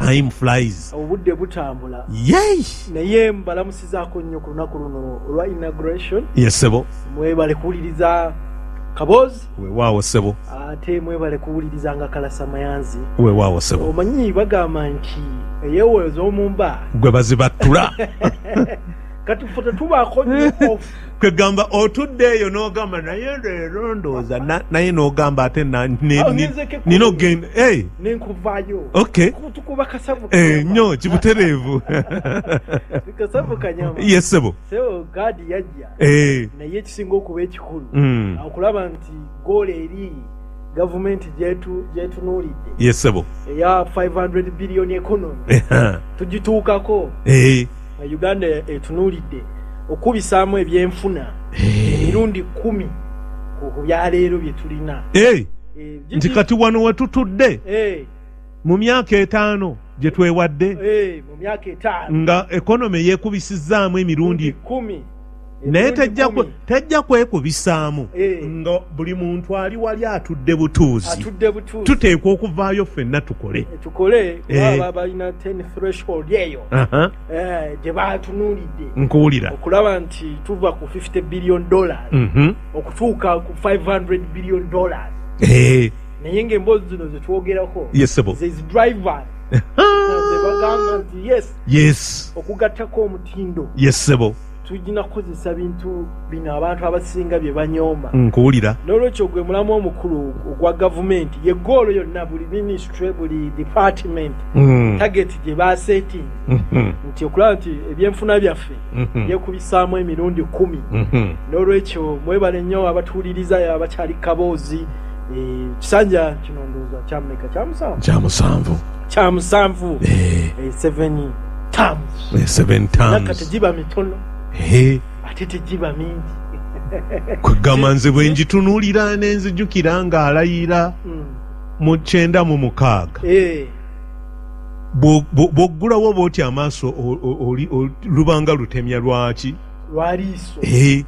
Time flies. Obudde butambula. Yey. Naye mbalamusizaako nnyo ku lunaku luno olwa inauguration. Yes ssebo. Mwebale kuwuliriza Kaboozi. Weewaawo ssebo. Ate mwebale kuwuliriza nga Kalasa Mayanzi. Weewaawo ssebo. Omanyi bagamba nti eyeewooza omumba gwe bazibattula. Kati ffe tetubaako nnyo off. Kwegamba otudde eyo n'ogamba naye leero ndowooza naye n'ogamba ate nina okugenda. Nenkuvaayo. Okay. Tukuba kasavu. Nnyo kibutereevu. Kasavu kanyama. Yes ssebo. Ssebo gaadi yajja. Naye ekisinga okuba ekikulu. Okulaba nti goal eri gavumenti gyetunuulidde. Yes ssebo. Eya 500 billion economy. Tugituukako. Uganda etunuulidde okubisaamu ebyenfuna emirundi 10 ku byaleero bye tulina. Nti kati wano we tutudde mu myaka 5 gye twewadde, mu myaka 5 nga economy yeekubisizaamu emirundi 10. Naye tejja kwekubisaamu nga buli muntu ali wali atudde butuuzi. Tuteekwa okuvaayo ffenna tukole. Tukole kuba balina 10 threshold eyo gye batunuulidde. Nkuwulira. Okulaba nti tuva ku $50 billion okutuuka ku $500 billion. Naye ng'emboozi zino ze twogerako ze drivers ze bagamba nti yes. Yes. Okugattako omutindo. Yes ssebo. Tulina kukozesa bintu bino abantu abasinga bye banyooma. Nkuwulira. N'olwekyo gwe mulamu omukulu ogwa gavumenti ye goolo yonna buli ministry buli department target gye basetinze nti okulaba nti ebyenfuna byaffe byekubisaamu emirundi 10. N'olwekyo mwebale nnyo abatuwuliriza abakyali Kaboozi. Kisanja kino ndowooza kyameka kyamusanvu? Kyamusanvu. 7 terms. 7 terms. Naka tegiba mitono. Ate tegiba mingi. Kugamba nze bwe njitunuulira ne nzijukira ng'alayira mu 96. Bw'oggulawo bw'oti amaaso lubanga lutemya lwaki? Lwaliiso. Naye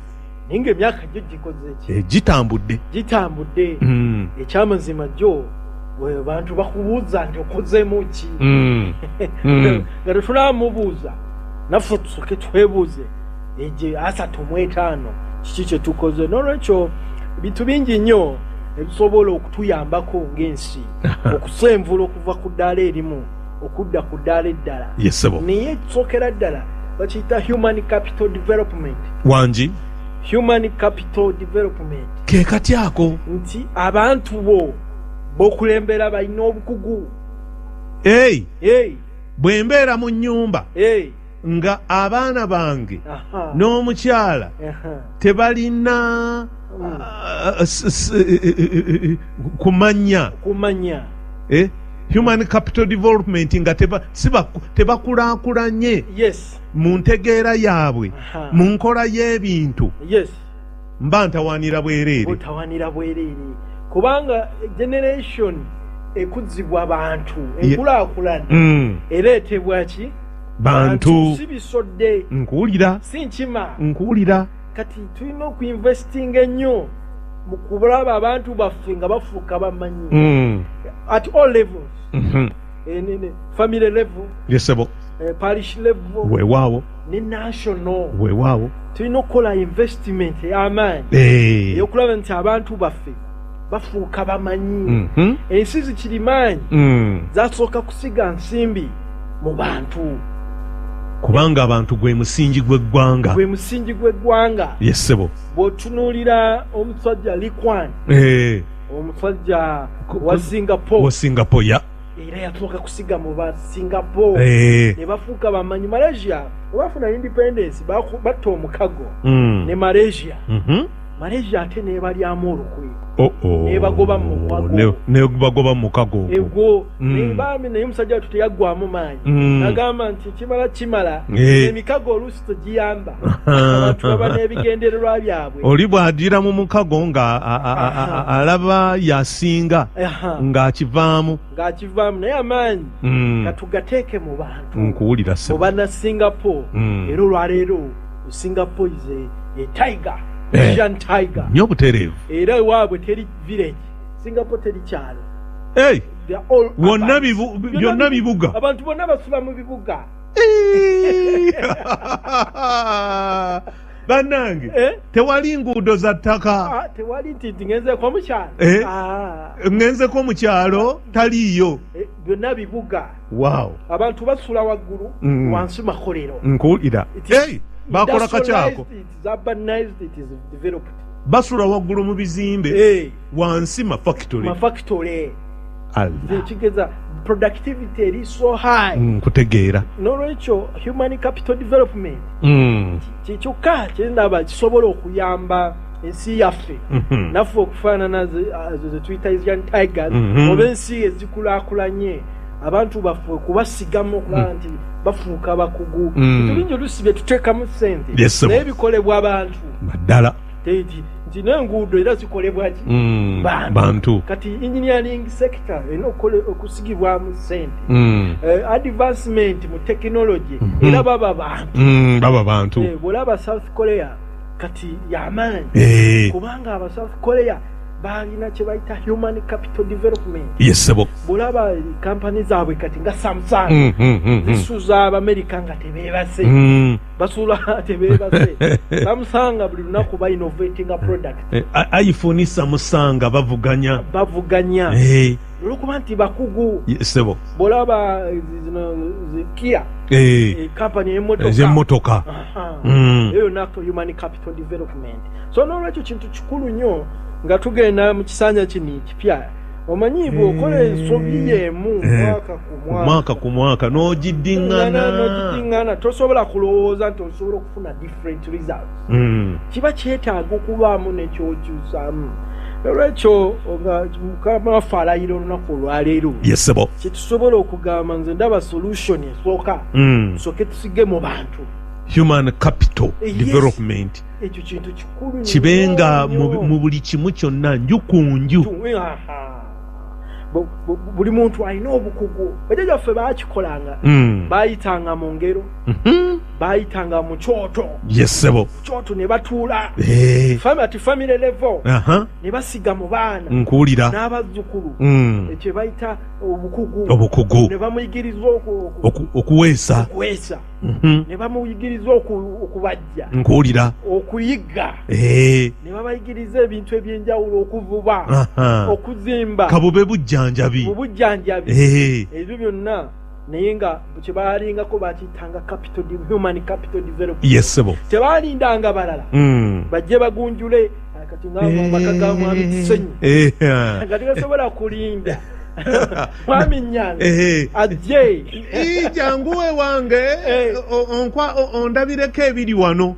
ng'emyaka gyo gikoze ki? Gitambudde. Gitambudde. Ekyamazima gyo bantu bakubuuza nti okozeemu ki? Nga tetunamubuuza naffe tusooke twebuuze egye 35 kiki kye tukoze. N'olwekyo bintu bingi nnyo ebisobola okutuyambako ng'ensi okusenvula okuva ku ddaala erimu okudda ku ddaala eddala. Naye ekisookera ddala bakiyita human capital development. Wangi? Human capital development. Ke kati ako nti abantu bo bokulembera balina obukugu. Bwe mbeera mu nnyumba nga abaana bange n'omukyala tebalina kumanya. Human capital development nga tebakulaakulanye mu ntegeera yaabwe, mu nkola y'ebintu. Mba ntawaanira bwereere. Otawaanira bwereere. Kubanga generation ekuzibwa bantu, enkulaakulana ereetebwa ki? Bantu. Si bisodde. Nkuwulira. Si nkima. Nkuwulira. Kati tulina okuinvestinga ennyo mu kulaba abantu baffe nga bafuuka bamanyi. At all levels. Family level. Yes ssebo. Parish level. Weewaawo. Ne national. Weewaawo. Tulina okukola investment ey'amaanyi. Ey'okulaba nti abantu baffe bafuuka bamanyi. Ensi zikirimaanyi zasooka kusiga nsimbi mu bantu. Kubanga abantu gwe musingi gw'eggwanga. Gwe musingi gw'eggwanga. Yes ssebo. Bw'otunuulira omusajja Lee Kuan. Omusajja wa Singapore. Wa Singapore, ya. Era yasooka kusiga mu ba Singapore. Ne bafuuka bamanyi. Malaysia bwe bafuna independence batta omukago ne Malaysia. Malaysia ate nebalyamu olukwe. Nebagoba mu mukago. Nebagoba mu mukago ogwo. Bambi naye omusajja watu teyaggwamu maanyi. Nagamba nti kimala emikago oluusi tegiyamba. Abantu baba n'ebigendererwa byabwe. Oli bw'agira mu mukago nga alaba yasinga ng'akivaamu. Ng'akivaamu naye amaanyi katugateeke mu bantu. Nkuwulira ssebo. Mu banna Singapore. Era olwaleero Singapore is a tiger. Asian tiger. Nnyo butereevu. Era ewaabwe teri village. Singapore teri kyalo. Wonna byonna bibuga. Abantu bonna basula mu bibuga. Bannange tewali nguudo za ttaka. Tewali nti ngenzeko mu kyalo. Ngenzeko mu kyalo taliiyo. Byonna bibuga. Wow. Abantu basula waggulu wansi makolero. Nkuwulira. Bakola kakyako. Basula waggulu mu bizimbe wansi ma factory. Ma factory. Ekigeza productivity eri so high. Nkutegeera. N'olwekyo human capital development kyokka kyendaba kisobola okuyamba ensi yaffe naffe okufaanana ze tuyita Asian Tigers oba ensi ezikulaakulanye abantu baffe okubasigamu okulaba nti bafuuka bakugu. Ebintu oluusi bye tuteekamu ssente naye bikolebwa abantu ddala. Nti n'enguudo era zikolebwa ki? Bantu. Kati engineering sector erina okusigibwamu ssente. Advancement mu technology era baba bantu. Baba bantu. Bw'olaba South Korea kati y'amaanyi kubanga aba South Korea balina kye bayita human capital development. Bw'olaba kampani zaabwe kati nga Samsung zisuza Abamerika nga tebeebase. Basula tebeebase. Samsung buli lunaku ba innovating a product. iPhone Samsung bavuganya. Bavuganya. Olwokuba nti bakugu. Bw'olaba zino Kia kampani y'emmotoka. Eyo yonna human capital development. So n'olwekyo kintu kikulu nnyo nga tugenda mu kisanja kino ekipya. Omanyi bw'okola ensobi y'emu mwaka ku mwaka n'ogiddiŋŋana tosobola kulowooza nti osobola okufuna different results. Kiba kyetaaga okubaamu n'ekyokyusaamu. Olwekyo nga Mukama waffe alayira olunaku olwaleero kyetusobola okugamba nze ndaba solution esooka tusooke tusige mu bantu. Human capital development. Ekyo kintu kikulu kibenga mu buli kimu kyonna nju ku nju. Buli muntu alina obukugu. Bajjajjaffe baakikolanga. Baayitanga mu ngero. Baayitanga mu kyoto. Kyoto ne batuula. Ati family level. Ne basiga mu baana. Nkuwulira. N'abazzukulu. Ekyo bayita obukugu. Obukugu. Ne bamuyigiriza okuweesa. Okuweesa. Ne bamuyigiriza okubajja. Nkuwulira. Okuyigga. Ne babayigiriza ebintu ebyenjawulo okuvuba. Okuzimba. Kabube bujjanjabi. Bujjanjabi. Ebyo byonna naye nga kye baalingako bakiyitanga capital human capital development. Tebaalindanga balala. Bajje bagunjule kati nga amaka ga Mwami Kisenyi. Nga tebasobola kulinda. Mwami Nyange ajje. Jangu ewange ondabireko ebiri wano.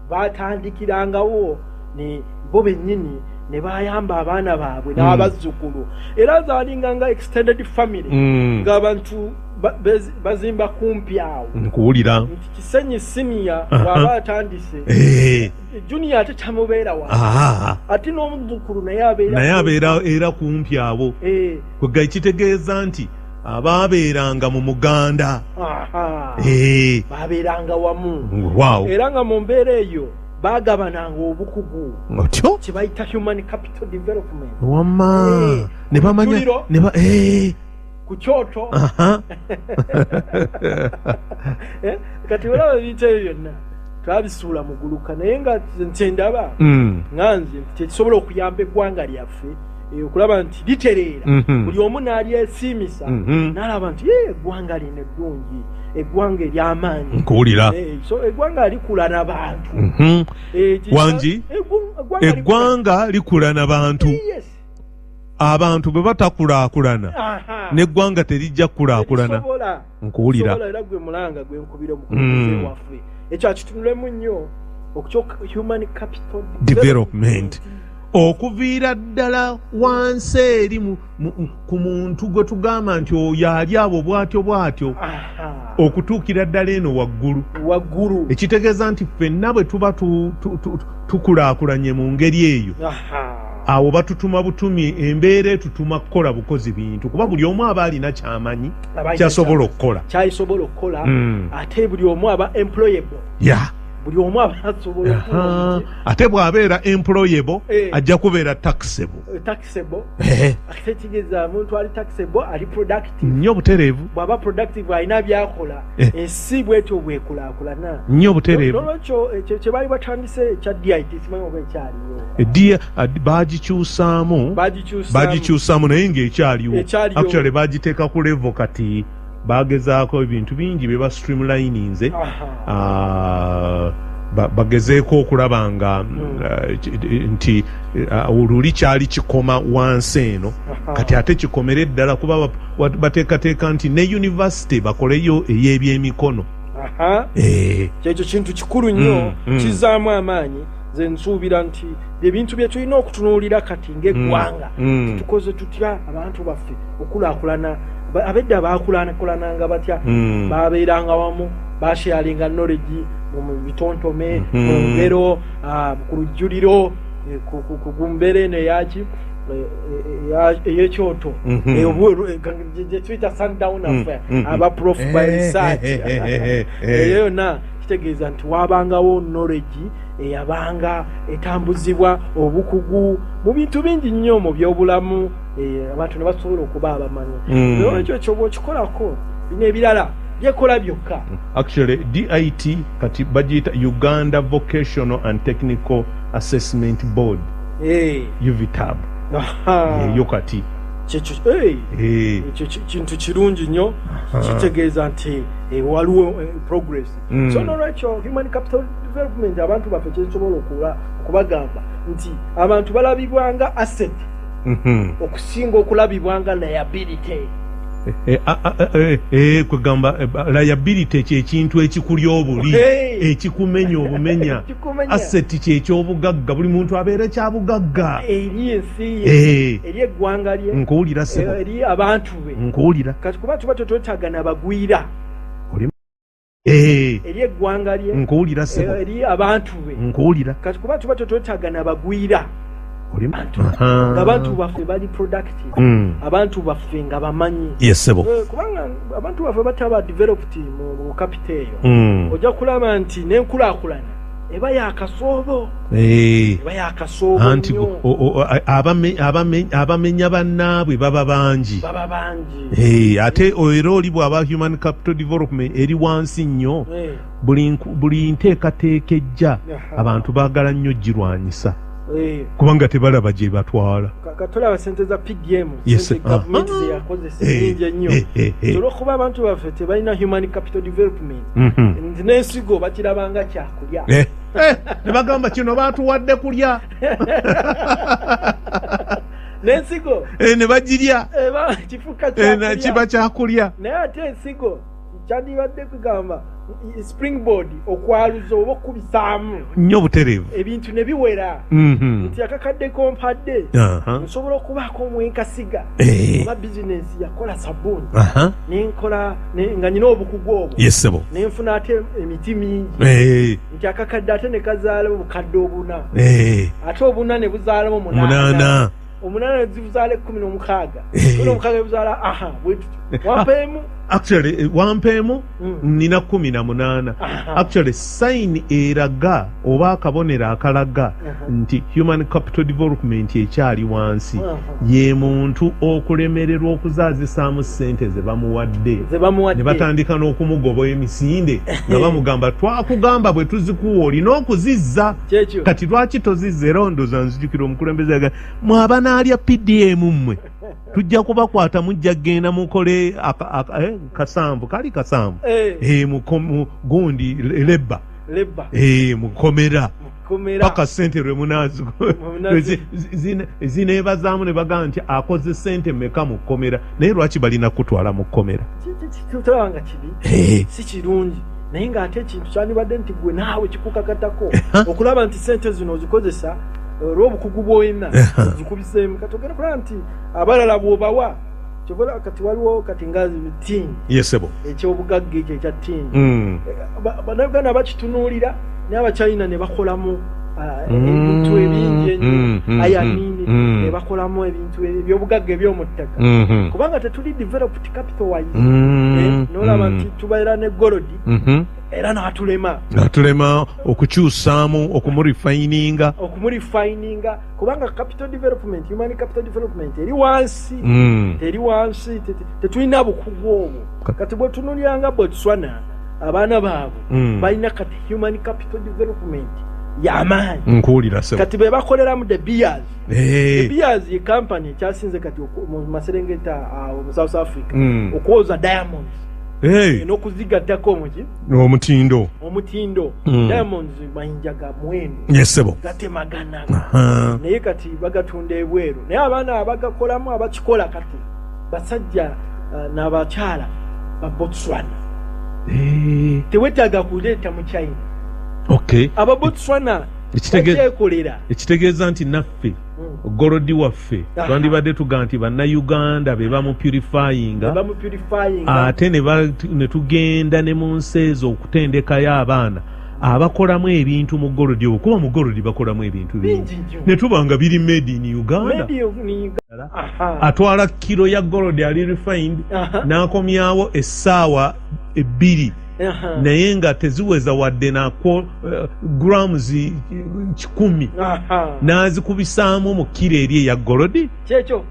Batandikirangawo ne bo bennyini ne bayamba abaana baabwe n'abazzukulu. Era zaalinga nga extended family ng'abantu bazimba kumpi awo. Nkuwulira. Nti Kisenyi senior bw'aba atandise junior ate tamubeera wa. Ate n'omuzzukulu naye abeera era kumpi awo. Kwegga kitegeeza nti abaabeeranga mu Muganda baabeeranga wamu. Era nga mu mbeera eyo bagabananga obukugu. Otyo? Kye bayita human capital development. Wamma. Ne bamanya ne ba ku kyoto. Kati olaba ebintu ebyo byonna twabisuula muguluka naye nga nze ndaba nga nze kyekisobola okuyamba eggwanga lyaffe okulaba nti litereera. Buli omu n'alyesiimisa n'alaba nti eggwanga lino eddungi, eggwanga ery'amaanyi. Nkuwulira. So eggwanga likula n'abantu. Wangi eggwanga likula n'abantu. Abantu bwe batakulaakulana n'eggwanga terijja kukulaakulana. Nkuwulira. Era gwe mulanga gwe nkubira omukulembeze waffe. Ekyo akitunulemu nnyo okukyo human capital development. Okuviira ddala wansi eri ku muntu gwe tugamba nti oyo ali abo bw'atyo bw'atyo okutuukira ddala eno waggulu. Waggulu. Ekitegeeza nti ffenna bwe tuba tukulaakulanye mu ngeri eyo awo batutuma butumi, embeera etutuma kukola bukozi bintu kuba buli omu aba alina ky'amanyi kyasobola okukola. Kyasobola okukola ate buli omu aba employable. Buli omu aba asobola. Ate bw'abeera employable, ajja kubeera taxable. Taxable, ate kitegeeza omuntu ali taxable ali productive. Nnyo butereevu. Bw'aba productive, alina byakola, ensi bwetyo bwekulaakulana. Nnyo butereevu. Nolwekyo ekyo kye baali batandise ekya DIT, simanyi oba ekyaliyo. Bagikyusaamu. Bagikyusaamu, naye ng'ekyaliwo. Actually bagiteeka ku level, kati bagezaako ebintu bingi bye ba streamlininze, bagezeeko okulaba nga nti oluli kyali kikoma wansi eno, kati ate kikomere ddala, kuba bateekateeka nti ne university bakoleyo ey'ebyemikono. Kyekyo kintu kikulu nnyo, kizaamu amaanyi. Nze nsuubira nti ebintu bye tulina okutunuulira kati ng'eggwanga, tukoze tutya abantu baffe okulaakulana? Abedda bakulaakulananga batya? Babeeranga wamu, basharinga knowledge mu bitontome, mu ngero, ku lujjuliro, ku mbeera eno eyaki ey'ekyoto gyetuyita sundown affair, aba prof by research. Eyo yonna kitegeeza nti wabangawo knowledge eyabanga etambuzibwa, obukugu mu bintu bingi nnyo mu byobulamu, abantu ne basobola okuba abamanyi. Nolwekyo ekyo bw'okikolako, bino ebirala byekola byokka. Actually DIT kati bagiyita Uganda Vocational and Technical Assessment Board, UVTAB, eyo kati. Ekyo kintu kirungi nnyo, kitegeeza nti waliwo progress. So nolwekyo human capital development, abantu baffe kyensobola okubagamba nti abantu balabibwanga asset okusinga okulabibwanga liability. Kwegamba liability kyekintu ekikulya obuli, ekikumenya obumenya. Asset kyekyobugagga, buli muntu abeere kyabugagga eri ensi ye, eri eggwanga lye. Nkuwulira, ssebo. Eri abantu be. Nkuwulira. Kati kuba tuba tetwetaaga nabagwira eri eggwanga lye. Nkuwulira, ssebo. Eri abantu be. Nkuwulira. Kati kuba tuba tetwetaaga nabagwira, ng'abantu baffe bali productive, abantu baffe nga bamanyi. Yes, ssebo. Kubanga abantu baffe bataba developed mu capital eyo, ojja kulaba nti n'enkulaakulana eba yakasoobo, eba yakasoobo. Anti abamenya bannaabwe baba bangi. Baba bangi. Ate era oli bw'aba human capital development eri wansi nnyo, buli nteekateeka ejja, abantu baagala nnyo girwanyisa, kubanga tebalaba gye batwala. Katolaba sente za PDM, sente gavumenti zeyakozesa nyingi ennyo, olwokuba abantu baffe tebalina human capital development, nti n'ensigo bakirabanga kyakulya. Ne bagamba kino batuwadde kulya. N'ensigo ne bagirya. Kifuuka kiba kyakulya. Naye ate ensigo kyandibadde kugamba springboard, okwaluza oba okubisaamu nnyo butereevu ebintu ne biwera, nti akakadde kompadde nsobola okubaako omwenkasiga, oba bizinensi yakola sabbuuni, nenkola nga nyina obukugu obwo, nenfuna ate emiti mingi, nti akakadde ate ne kazaala obukadde obuna, ate obuna ne buzaalamu omunaana, omunaana ne zibuzaala 16, 16 ne buzaala aha bwetutyo wampeemu. Actually wampeemu, nina 18. Actually sign eraga oba akabonero akalaga nti human capital development ekyali wansi, ye muntu okulemererwa okuzaazisaamu ssente ze bamuwadde, ne batandika n'okumugoba emisinde nga bamugamba, "Twakugamba bwe tuzikuwa olina okuzizza, kati lwaki tozizza?" Era ndowooza nzijukira omukulembeze yaga, "Mwe abanaalya PDM mmwe tujja kubakwata, mujja kgenda mukole kasanvu kali kasanvu gundi lebba mukomera paka sente lwe munazi zineebazaamu." Ne bagamba nti akoze sente meka mu kkomera? Naye lwaki balina kutwala mu kkomera? Tulaba nga kibi, si kirungi, naye ng'ate ekintu kyandibadde nti gwe naawe kikukakatako okulaba nti sente zino ozikozesa olw'obukugu bw'olina, ozikubiseemu. Kati ogenda kulaba nti abalala bw'obawa kyobola, kati waliwo kati nga tin yesebo ekyobugagga ekyo ekya tin, Bannayuganda bakitunuulira, naye Abachina ne bakolamu ebintu ebingi ennyo, iron ne bakolamu ebintu ebyobugagga eby'omu ttaka, kubanga tetuli developed capital wise. Nolaba nti tubeera ne gold. Era n'atulema. N'atulema okukyusaamu, okumurifininga. Okumurifininga, kubanga capital development, human capital development eri wansi. Eri wansi, tetulina bukugu obwo. Kati bwe tunulyanga Botswana, abaana baabwe balina kati human capital development y'amaanyi. Nkuwulira, sebo. Kati be bakoleramu De Beers. De Beers ye company ekyasinze kati mu maserengeta awo mu South Africa okwoza diamonds n'okuzigattako muki? Omutindo. Omutindo. Diamonds mayinja ga muwendo. Yes, sebo. Gatemagana, naye kati bagatunda ebweru. Naye abaana abagakolamu, abakikola kati basajja n'abakyala ba Botswana. Tewetaaga kuleeta mu China. Aba Botswana bakyekolera. Ekitegeeza nti naffe gold waffe twandibadde tuga nti Bannayuganda be bamupurifyinga, bamupurifyinga, ate ne tugenda ne mu nsi ezo okutendekayo abaana abakolamu ebintu mu gold obwo, kuba mu gold bakolamu ebintu bingi, ne tuba nga biri made in Uganda. Atwala kiro ya gold ali refined n'akomyawo essaawa 2, naye nga teziweza wadde nako grams 100, n'azikubisaamu mu kiro eri eya gold. Kyekyo.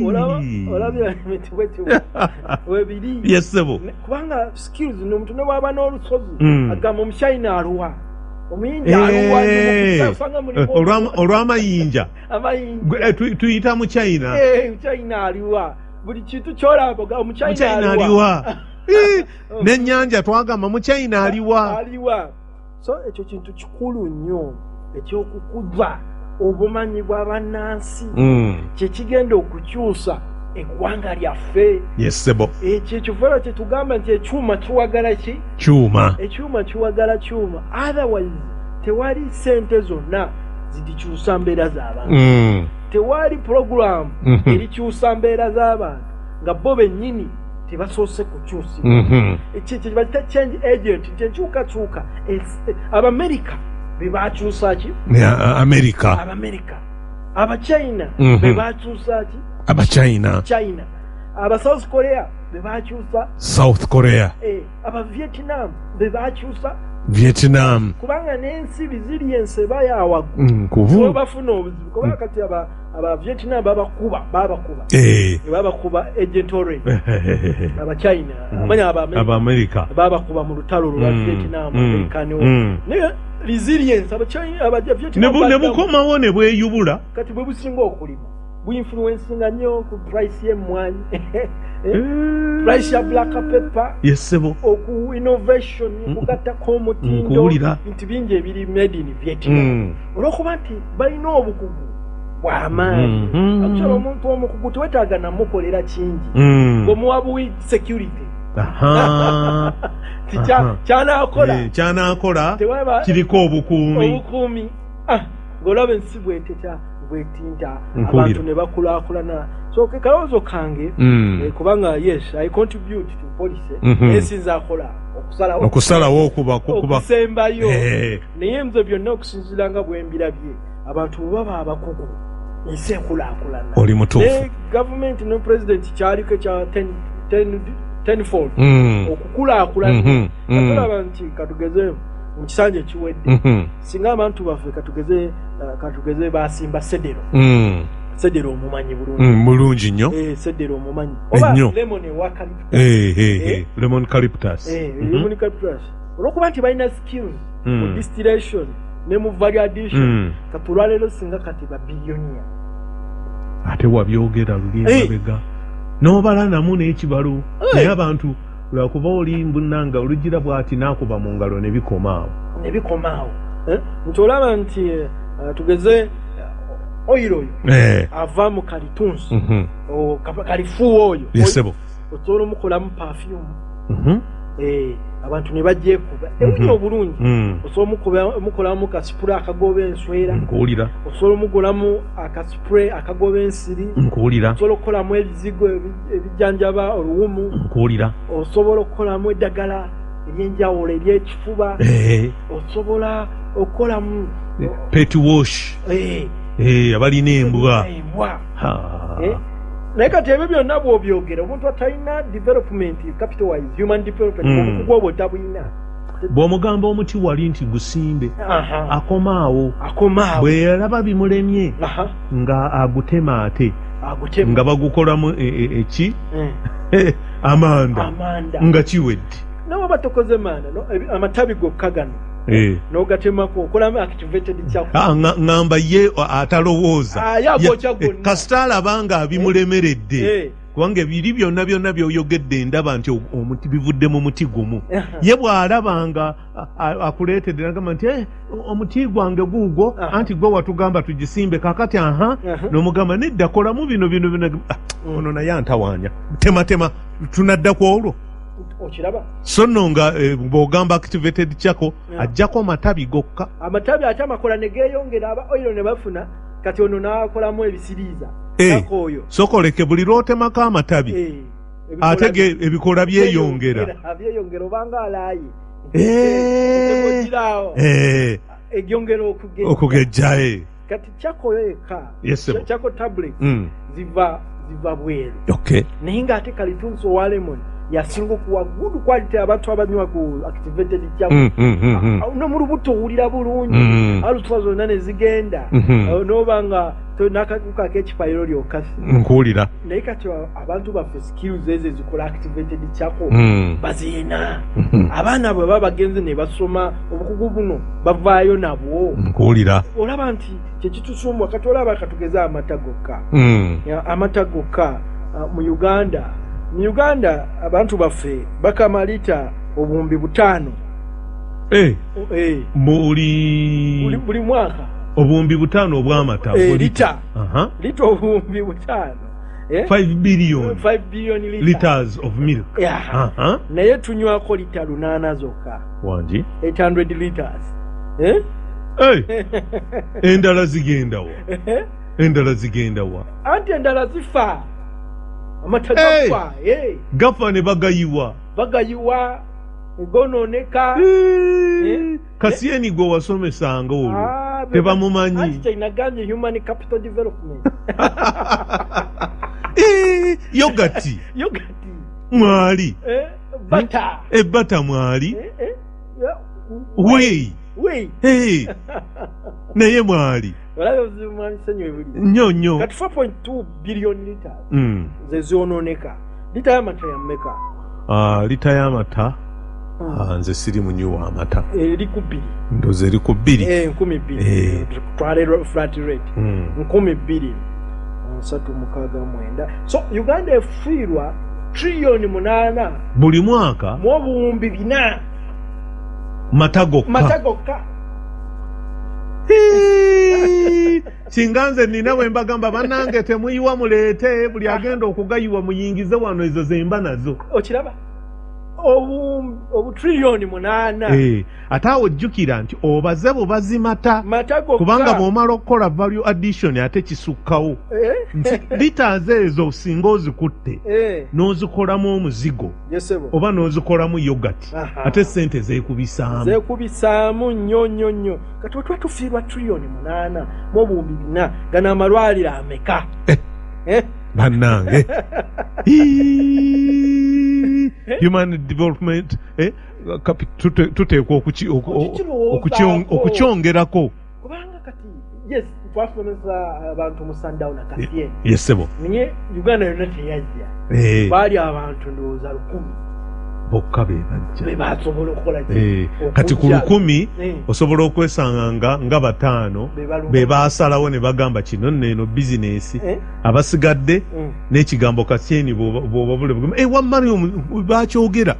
Olabira webiri. Yes, sebo. Kubanga skills, n'omuntu ne bw'aba n'olusozi, agamba Omuchina aluwa, Omuyindi aluwa? Olw'amayinja. Amayinja. Tuyita mu China. China aliwa? Buli kintu kyolaba, Omuchina aliwa? N'ennyanja twagamba mu China aliwa? Aliwa? So ekyo kintu kikulu nnyo ekyokukuza obumanyi bw'abannansi, kyekigenda okukyusa eggwanga lyaffe. Yes, sebo. Ekyo ekifaananyi kyetugamba nti ekyuma kiwagala ki? Kyuma. Ekyuma kiwagala kyuma, otherwise tewali sente zonna zidikyusa mbeera z'abantu. Tewali puroguramu erikyusa mbeera z'abantu nga bo bennyini tebasoose kukyusibwa. Ekyo change agent, nti enkyukakyuka, Abamerika be bakyusa ki? Amerika. Abamerika. Abachina be bakyusa ki? Abachina. China. Aba South Korea be bakyusa. South Korea. Aba Vietnam be bakyusa. Vietnam. Kubanga n'ensi resilience eba yawaggulu, bafuna obuzibu, kubanga kati aba Vietnam babakuba babakuba Agent Orange. Abachina, amanya Abamerika babakuba mu lutalo lwa Vietnam, Amerikani. Naye resilience, Abachina, aba Vietnam ne bukomawo ne bweyubula. Kati bwe businga okulima, buinfluencinga nnyo ku price y'emmwanyi, price ya black pepper. Yes, sebo. Oku innovation, kugattako omutindo, nti bingi ebiri made in Vietnam, olwokuba nti balina obukugu bw'amaanyi. Actually, omuntu omukugu tewetaaga namukolera kingi, ng'omuwa buwi security. Kyanakola. Kyanakola kiriko obukuumi. Obukuumi. Ng'olaba ensi bwetetya, bwetinta, abantu ne bakulaakulana. So kalowoozo kange, kubanga yes, I contribute to policy, ensinza akola okusalawo. Okusalawo okuba okusembayo. Naye nze byonna okusinziira nga bwe mbirabye, abantu bwe baba abakugu, ensi ekulaakulana. Oli mutuufu. Gavumenti ne president kyaliko ekya tenfold okukulaakulana. Katulaba nti katugeze mu kisanja ekiwedde, singa abantu baffe katugeze basimba sedero. Sedero omumanyi bulungi. Bulungi nnyo. Sedero omumanyi, oba lemon ewa Lemon eucalyptus. Lemon eucalyptus, olwokuba nti balina skills mu distillation ne mu value addition, kati olwaleero singa kati ba billionaire. Ate wabyogera luli emabega n'obala namu n'ekibalo, naye abantu lwakuba oli mbunanga olugira bw'ati n'akuba mu ngalo ne bikoma awo. Ne bikoma awo. Nti olaba nti tugeze oil oyo ava mu kalitunsi, kalifuuwa oyo, osobola omukolamu perfume, abantu ne bagyekuba, ewunya obulungi. Osobola omukolamu kaspray akagoba enswera. Nkuwulira. Osobola omugolamu akaspray akagoba ensiri. Nkuwulira. Osobola okukolamu ebizigo ebijjanjaba oluwumu. Nkuwulira. Osobola okukolamu eddagala eryenjawulo eryekifuba. Osobola okukolamu pet wash, abalina embwa. Embwa. Naye kati ebyo byonna bw'obyogera, omuntu atalina development capital wise, human development, obukugu obwo tabulina. Bw'omugamba omuti wali nti gusimbe, akomaawo. Akomaawo. Bwe yalaba bimulemye, nga agutema, ate nga bagukolamu eki? Amanda. Amanda. Nga kiwedde. Nawe oba tokoze manda, amatabi gokka gano n'ogatemako okolamu activated charcoal. Ah, ŋŋamba ye atalowooza. Ah, ye agwokya gwonna. Kasita alaba nga bimulemeredde, kubanga ebiri byonna byonna by'oyogedde ndaba nti omuti bivudde mu muti gumu. Ye bw'alaba nga akuleetedde nagamba nti, "Eh, omuti gwange guugwo, anti gwe watugamba tugisimbe, kakati aha." N'omugamba, "Nedda, kolamu bino bino bino." "Ah, ono naye antawaanya, tematema, tunadda ku olwo." Okiraba? So nno nga bw'ogamba activated charcoal, ajjako matabi gokka. Amatabi ate amakola ne geeyongera, aba oil ne bafuna. Kati ono n'akolamu ebisiriiza. Kako oyo. Sokoleke buli lw'otemako amatabi, ate ebikola byeyongera. Byeyongera, obanga alaaye ogiraawo, egyongera okugejja. Okugejja. Kati charcoal oyo yekka, Yes, sir. Charcoal tablets ziva bweru, naye ng'ate kalitunsi owa lemon yasinga okuwa good quality. Abantu abanywa ku activated charcoal, no mu lubuto owulira bulungi, alutwa zonna ne zigenda. N'oba nga n'akaguka ak'ekipayiro lyokka. Nkuwulira. Naye kati abantu baffe skills ezo ezikola activated charcoal bazirina? Abaana bwe baba bagenze ne basoma obukugu buno, bavaayo nabwo? Nkuwulira. Olaba nti kyekitusumbuwa. Kati olaba, katugeze amata gokka. Amata gokka, mu Uganda abantu baffe bakama lita 5000. Buli Buli mwaka. 5000 obw'amata? Eh, lita. Lita 5000. 5 billion. 5 billion liters. Liters of milk. Yeah. Naye tunywako lita 800 zokka. Wangi? 800 liters, eh? Hey, endala zigenda wa? Endala zigenda wa? Anti endala zifa, amata gafa, eh. Gafa ne bagayiwa. Bagayiwa, gonooneka. Eh, Kasiyeni gwe wasomesanga olwo Ah, tebamumanyi. Anti kyenagambye, human capital development. Eh, yogurt. Yogurt. Mwali. Eh, butter. Ebbata mwali. Eh, eh, yeah. Whey. Whey. Hey, naye mwali. Olabye obuzibu, mwami Ssenyo, buli Nnyo nnyo. Kati 4.2 billion liters ze zoonooneka. Lita y'amata ya mmeka? Ah, lita y'amata, ah, nze siri munywi w'amata. Eri ku 2. Ndoza eri ku 2. Eh, 2000. Tutwale flat rate, 2369. So Uganda efiirwa triliyoni 8 buli mwaka mu 4000. Mata gokka. Mata gokka. Hii! Singa nze nina bwe mbagamba, bannange temuyiwa, muleete buli agenda okugayiwa muyingize wano, ezo zemba nazo. Okiraba, obutriliyoni 8. Eh, ate awo jjukira nti obaze bubazi mata. Mata gokka. Kubanga bw'omala okukola value addition ate kisukkawo, nti liters ezo singa ozikutte n'ozikolamu omuzigo Yes, ssebo. oba n'ozikolamu yogurt, ate sente zeekubisaamu. Zeekubisaamu nnyo nnyo nnyo. Kati wetuba tufiirwa triliyoni 8 mu 4000, gano amalwaliro ameka? Eh. Eh? Bannange. Hii! Human development, eh, tuteekwa Okukirowoozaako. okukyongerako. Kubanga kati yes, twasomesa abantu mu Sundown Kasien, Yes, ssebo. naye Uganda yonna teyajja. Baali abantu ndowooza 1000 Bokka be bajja. Be basobola okukola ki? Kati ku Okujja. 1000 osobola okwesanga nga 5 Be baluma. be baasalawo ne bagamba kino nno eno bizinesi. Abasigadde n'ekigambo Kasyeni bw'oba bule bugamba, "Eh, wamma bakyogera."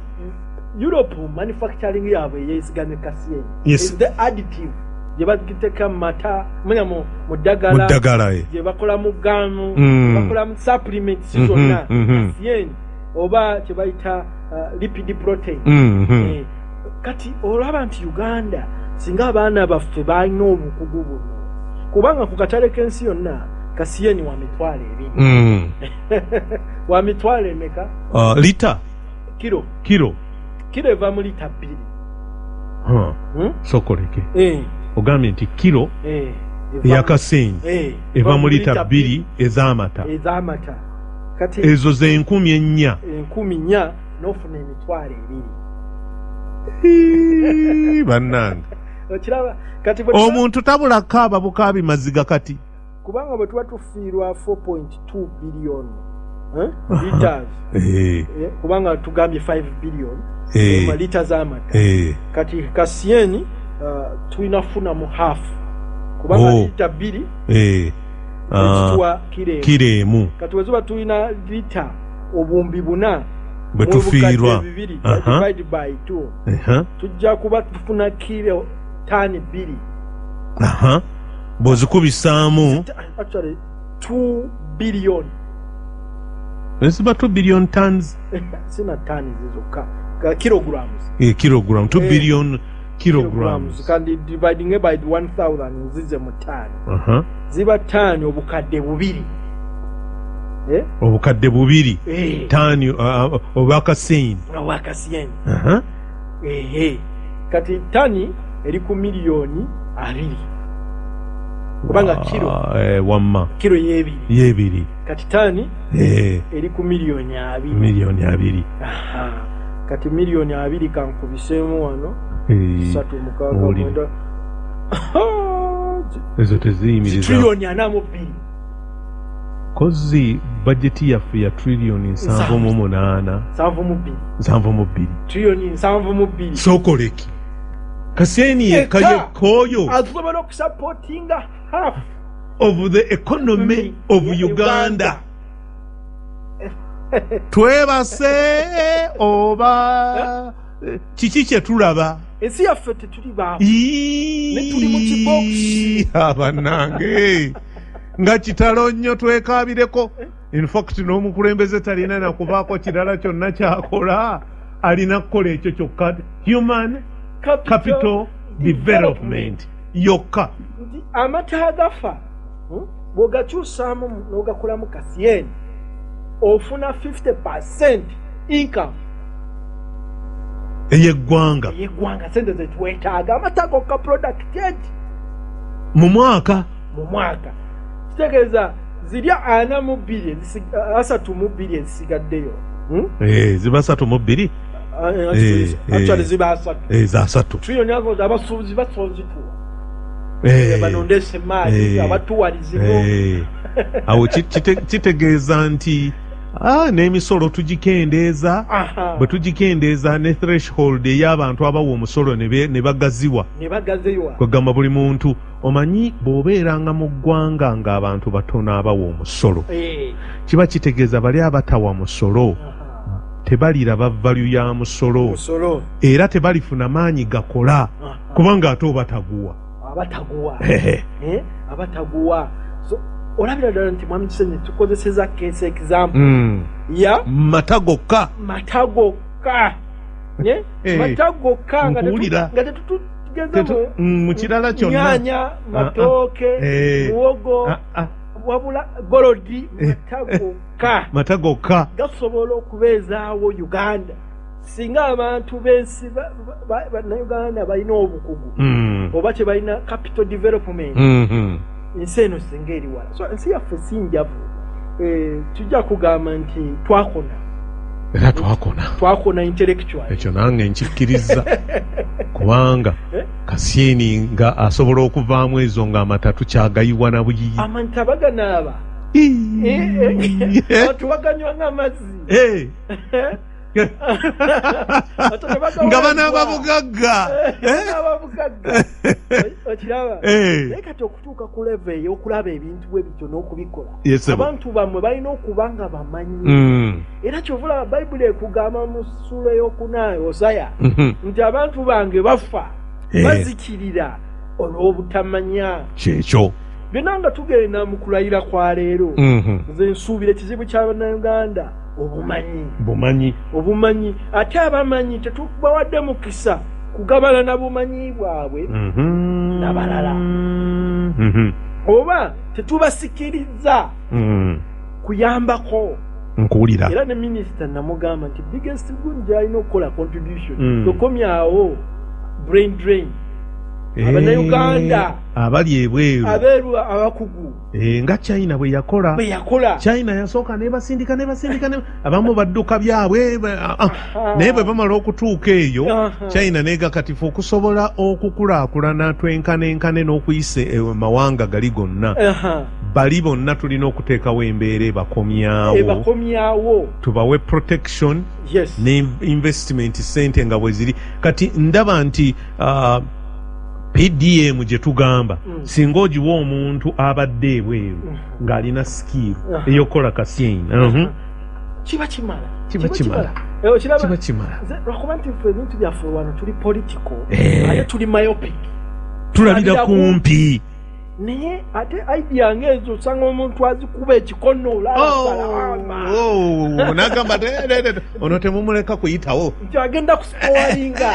Europe manufacturing yaabwe yeesigamye casein. Is the additive gye bagiteeka mu mata, manya mu Mu ddagala, ddagala, eh. gye bakola mu gum, bakola mu supplements zonna, casein oba kye bayita lipid protein. Eh, kati olaba nti Uganda singa abaana baffe balina obukugu buno, kubanga ku katale k'ensi yonna casein wa 20,000. Wa mitwalo emeka? Ah, lita? Kiro. Kiro. Kiro eva mu lita 2. Huh. Hmm? Sokoleke. Eh, Ogambye nti kiro eh, eya casein eh, eva mu lita 2 ez'amata. Ez'amata. Kati ezo ze 4,000. 4,000 n'ofuna 20,000. Bannange. Okiraba kati omuntu tabula kaaba bukaabi maziga kati. Kubanga bwe tuba tufiirwa 4.2 billion liters. Kubanga tugambye 5 billion liters z'amata. Kati kasiyeni tulina funamu half. Kubanga lita 2 ekituwa kiro emu. Kati bwe tuba tulina lita obuwumbi 4 bwe tufiirwa divide by 2 tujja kuba tufuna kiro tani 2. Bw'ozikubisaamu actually 2 billion. Ziba 2 billion tons. Sina tani zokka, kilograms. Kilogram 2 billion kilograms. Kandi dividing by 1000 nzize mu tani. Ziba tani obukadde 2. Obukadde 2. Tani obwakasiyeni. Obwakasiyeni. Kati tani eri ku miliyoni 2. Kubanga kiro wamma kiro yebiri. Yebiri. Kati tani eri ku miliyoni 2. Miliyoni 2. Kati miliyoni 2 kankubisemu wano 3 6 9 ezo teziyimiriza triliyoni 42. Kozi bajeti yaffe ya triliyoni 78. 72. Triliyoni 72. Sokoleki. Kasiyeni yekka yekkoyo asobola okusupportinga half of the economy of Uganda. Twebase oba kiki kye tulaba? Ensi yaffe tetuli baavu. Ne tuli mu kibox. Abannange nga kitalo nnyo twekaabireko. In fact n'omukulembeze talina nakuvaako kirala kyonna kyakola, alina kukola ekyo kyokka, human capital development yokka. Amata agafa bw'ogakyusaamu n'ogakolamu kasiyeni ofuna 50% income ey'eggwanga. Ey'eggwanga sente ze twetaaga. Amata gokka product egi mu mwaka. Mu mwaka kitegeeza ziri 42 32 ezisigaddeyo. Ziba 32. Actually ziba 3. Za 3. Triliyoni abasuubuzi basozituwa. Banondese maali abatuwalizimu. Awo kitegeeza nti n'emisolo tugikendeeza. Bwe tugikendeeza ne threshold ey'abantu abawa omusolo ne bagaziwa. Kwegamba buli muntu omanyi bw'obeeranga mu ggwanga ng'abantu batono abawa omusolo, kiba kitegeeza bali abatawa musolo tebaliraba value ya musolo era tebalifuna maanyi gakola kubanga ate obataguwa. Abataguwa. So olabira ddala nti Mwami Kisenyi tukozeseza case example ya mata gokka. Mata gokka. Mata gokka nga tetutugeza mu kirala kyonna. Nyanya, matooke, muwogo, wabula golodi, mata gokka. Mata gokka gasobola okubeezaawo Uganda singa abantu b'ensi bannayuganda balina obukugu oba kye balina capital development. Ensi eno singa eri wala. So ensi yaffe si njavu. Tujja kugamba nti twakona. Era twakona. Twakona intellectual. Ekyo nange nkikkiriza. Kubanga kasiyeni nga asobola okuvaamu ezo nga amata tukyagayiwa na buyiyi. Amata baganaaba. Abantu baganywa ng'amazzi. Nga banaaba bugagga. Okiraba. Naye kati okutuuka ku level ey'okulaba ebintu bwe bityo n'okubikola, abantu bammwe balina okuba nga bamanyi. Era kyova olaba Bayibuli ekugamba mu ssuula ey'okuna Hosaya nti abantu bange bafa bazikirira olw'obutamanya. Kyekyo. Byonna nga tugenda mu kulayira kwa leero, nze nsuubira ekizibu ky'Abannayuganda obumanyi. Obumanyi. Ate abamanyi tetubawadde mukisa kugabana na bumanyi bwabwe n'abalala. Oba tetubasikiriza kuyambako. Nkuwulira. Era ne minisita namugamba nti biggest good gy'alina okukola contribution tokomyawo brain drain. Abannayuganda abali ebweru, abeeru abakugu, nga China bwe yakola. China yasooka nebasindika abamu badduka byabwe, naye bwe bamala okutuuka eyo China nega kati fe okusobola okukulaakulana twenkanenkane n'okuyisa mawanga gali gonna, bali bonna tulina okuteekawo embeera ebakomyawo, tubawe protection ne investment sente nga bwe ziri. Kati ndaba nti PDM gye tugamba singa ogiwa omuntu abadde ebweru ng'alina skill ey'okukola kasyeina, kiba kimala. Kiba kimala. Lwakuba nti ffe ebintu byaffe wano tuli political, ate tuli myopic, tulabira kumpi. Naye ate idea ng'ezo osanga omuntu azikuba ekikono nagamba ono temumuleka kuyitawo, nti agenda kusikowalinga,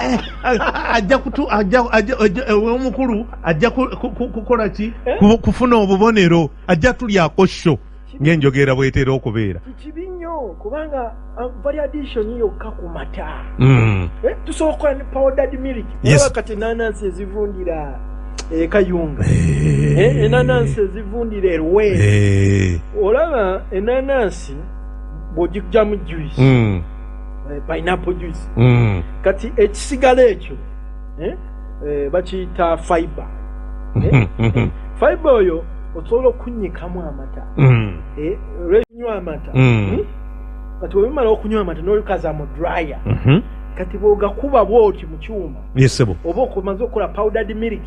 omukulu ajja kukola ki, kufuna obubonero, ajja tulyako sho ng'enjogera bwetera okubeera. Kibi nnyo kubanga value addition yokka ku mata. Tusobola okukola ne powdered milk. Olaba kati enanansi ezivundira Kayunga, enanansi ezivundira Erweru. Olaba enanansi bw'ogijjamu juice, pineapple juice, kati ekisigala ekyo bakiyita fiber. Fiber oyo osobola okunyikamu amata, olw'okunywa amata. Kati bwebimala okunywa amata n'olukaza mu dryer, kati bw'ogakuba bw'oti mu kyuma, oba omaze okukola powdered milk.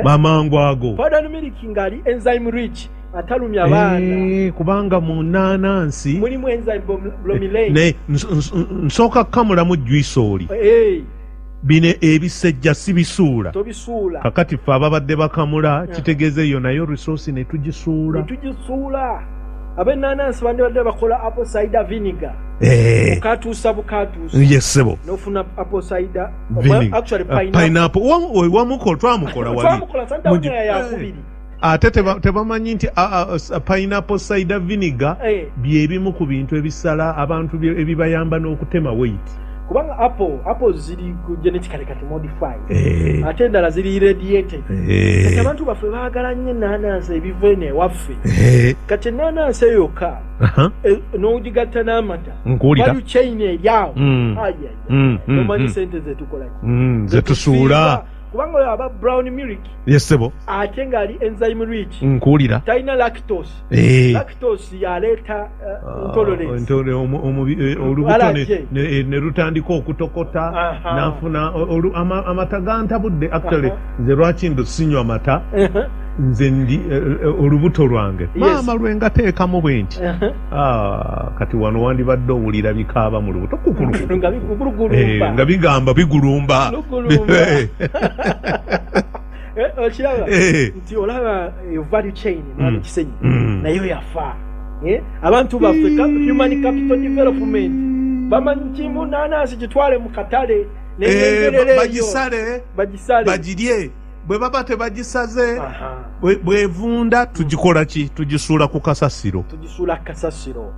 Mamangu ago powdered milk ng'ali enzyme rich, atalumya abaana, kubanga mu nanansi mulimu enzyme bromelain. Nsooka kukamulamu juice oli bino ebisejja sibisuula, tobisuula. Kakati ffe ababadde bakamula kitegeeza eyo nayo resource ne tugisuula. Ab'enanansi bandibadde bakola apple cider vinegar, bukatuusa bukatuusa, yesebo, n'ofuna apple cider actually pineapple wamukola, twamukola wali ate tebamanyi nti pineapple cider vinegar byebimu ku bintu ebisala abantu ebibayamba n'okutema weight. Kubanga apple ziri genetically kati modified, ate endala ziri irradiated. Kati abantu baffe baagala nnyo enanansi ebiva eno ewaffe. Kati enanansi eyo yokka n'ogigatta n'amata, value chain eri awo, omanyi sente zetukola ki, zetusuula. Kubanga oyo aba brown milk, yesebo, ate ng'ali enzyme rich, nkuwulira, talina lactose. Lactose yaleeta intolerance, olubuto ne lutandika okutokota, nafuna amata gantabudde. Actually nze lwaki ndo sinywa mata, nze ndi olubuto lwange maama lwe ngateekamu bwe nti, kati wano wandibadde owulira bikaaba mu lubuto nga bigamba bigulumba. Okiraba nti olaba eyo value chain mwami Kisenyi nayo yafa. Abantu baffe human capital development bamanyi kimu, nanansi gitwale mu katale bagisale bagirye, bwe baba tebagisaze bwevunda tugikola ki, tugisuula ku kasasiro. Tugisuula ku kasasiro.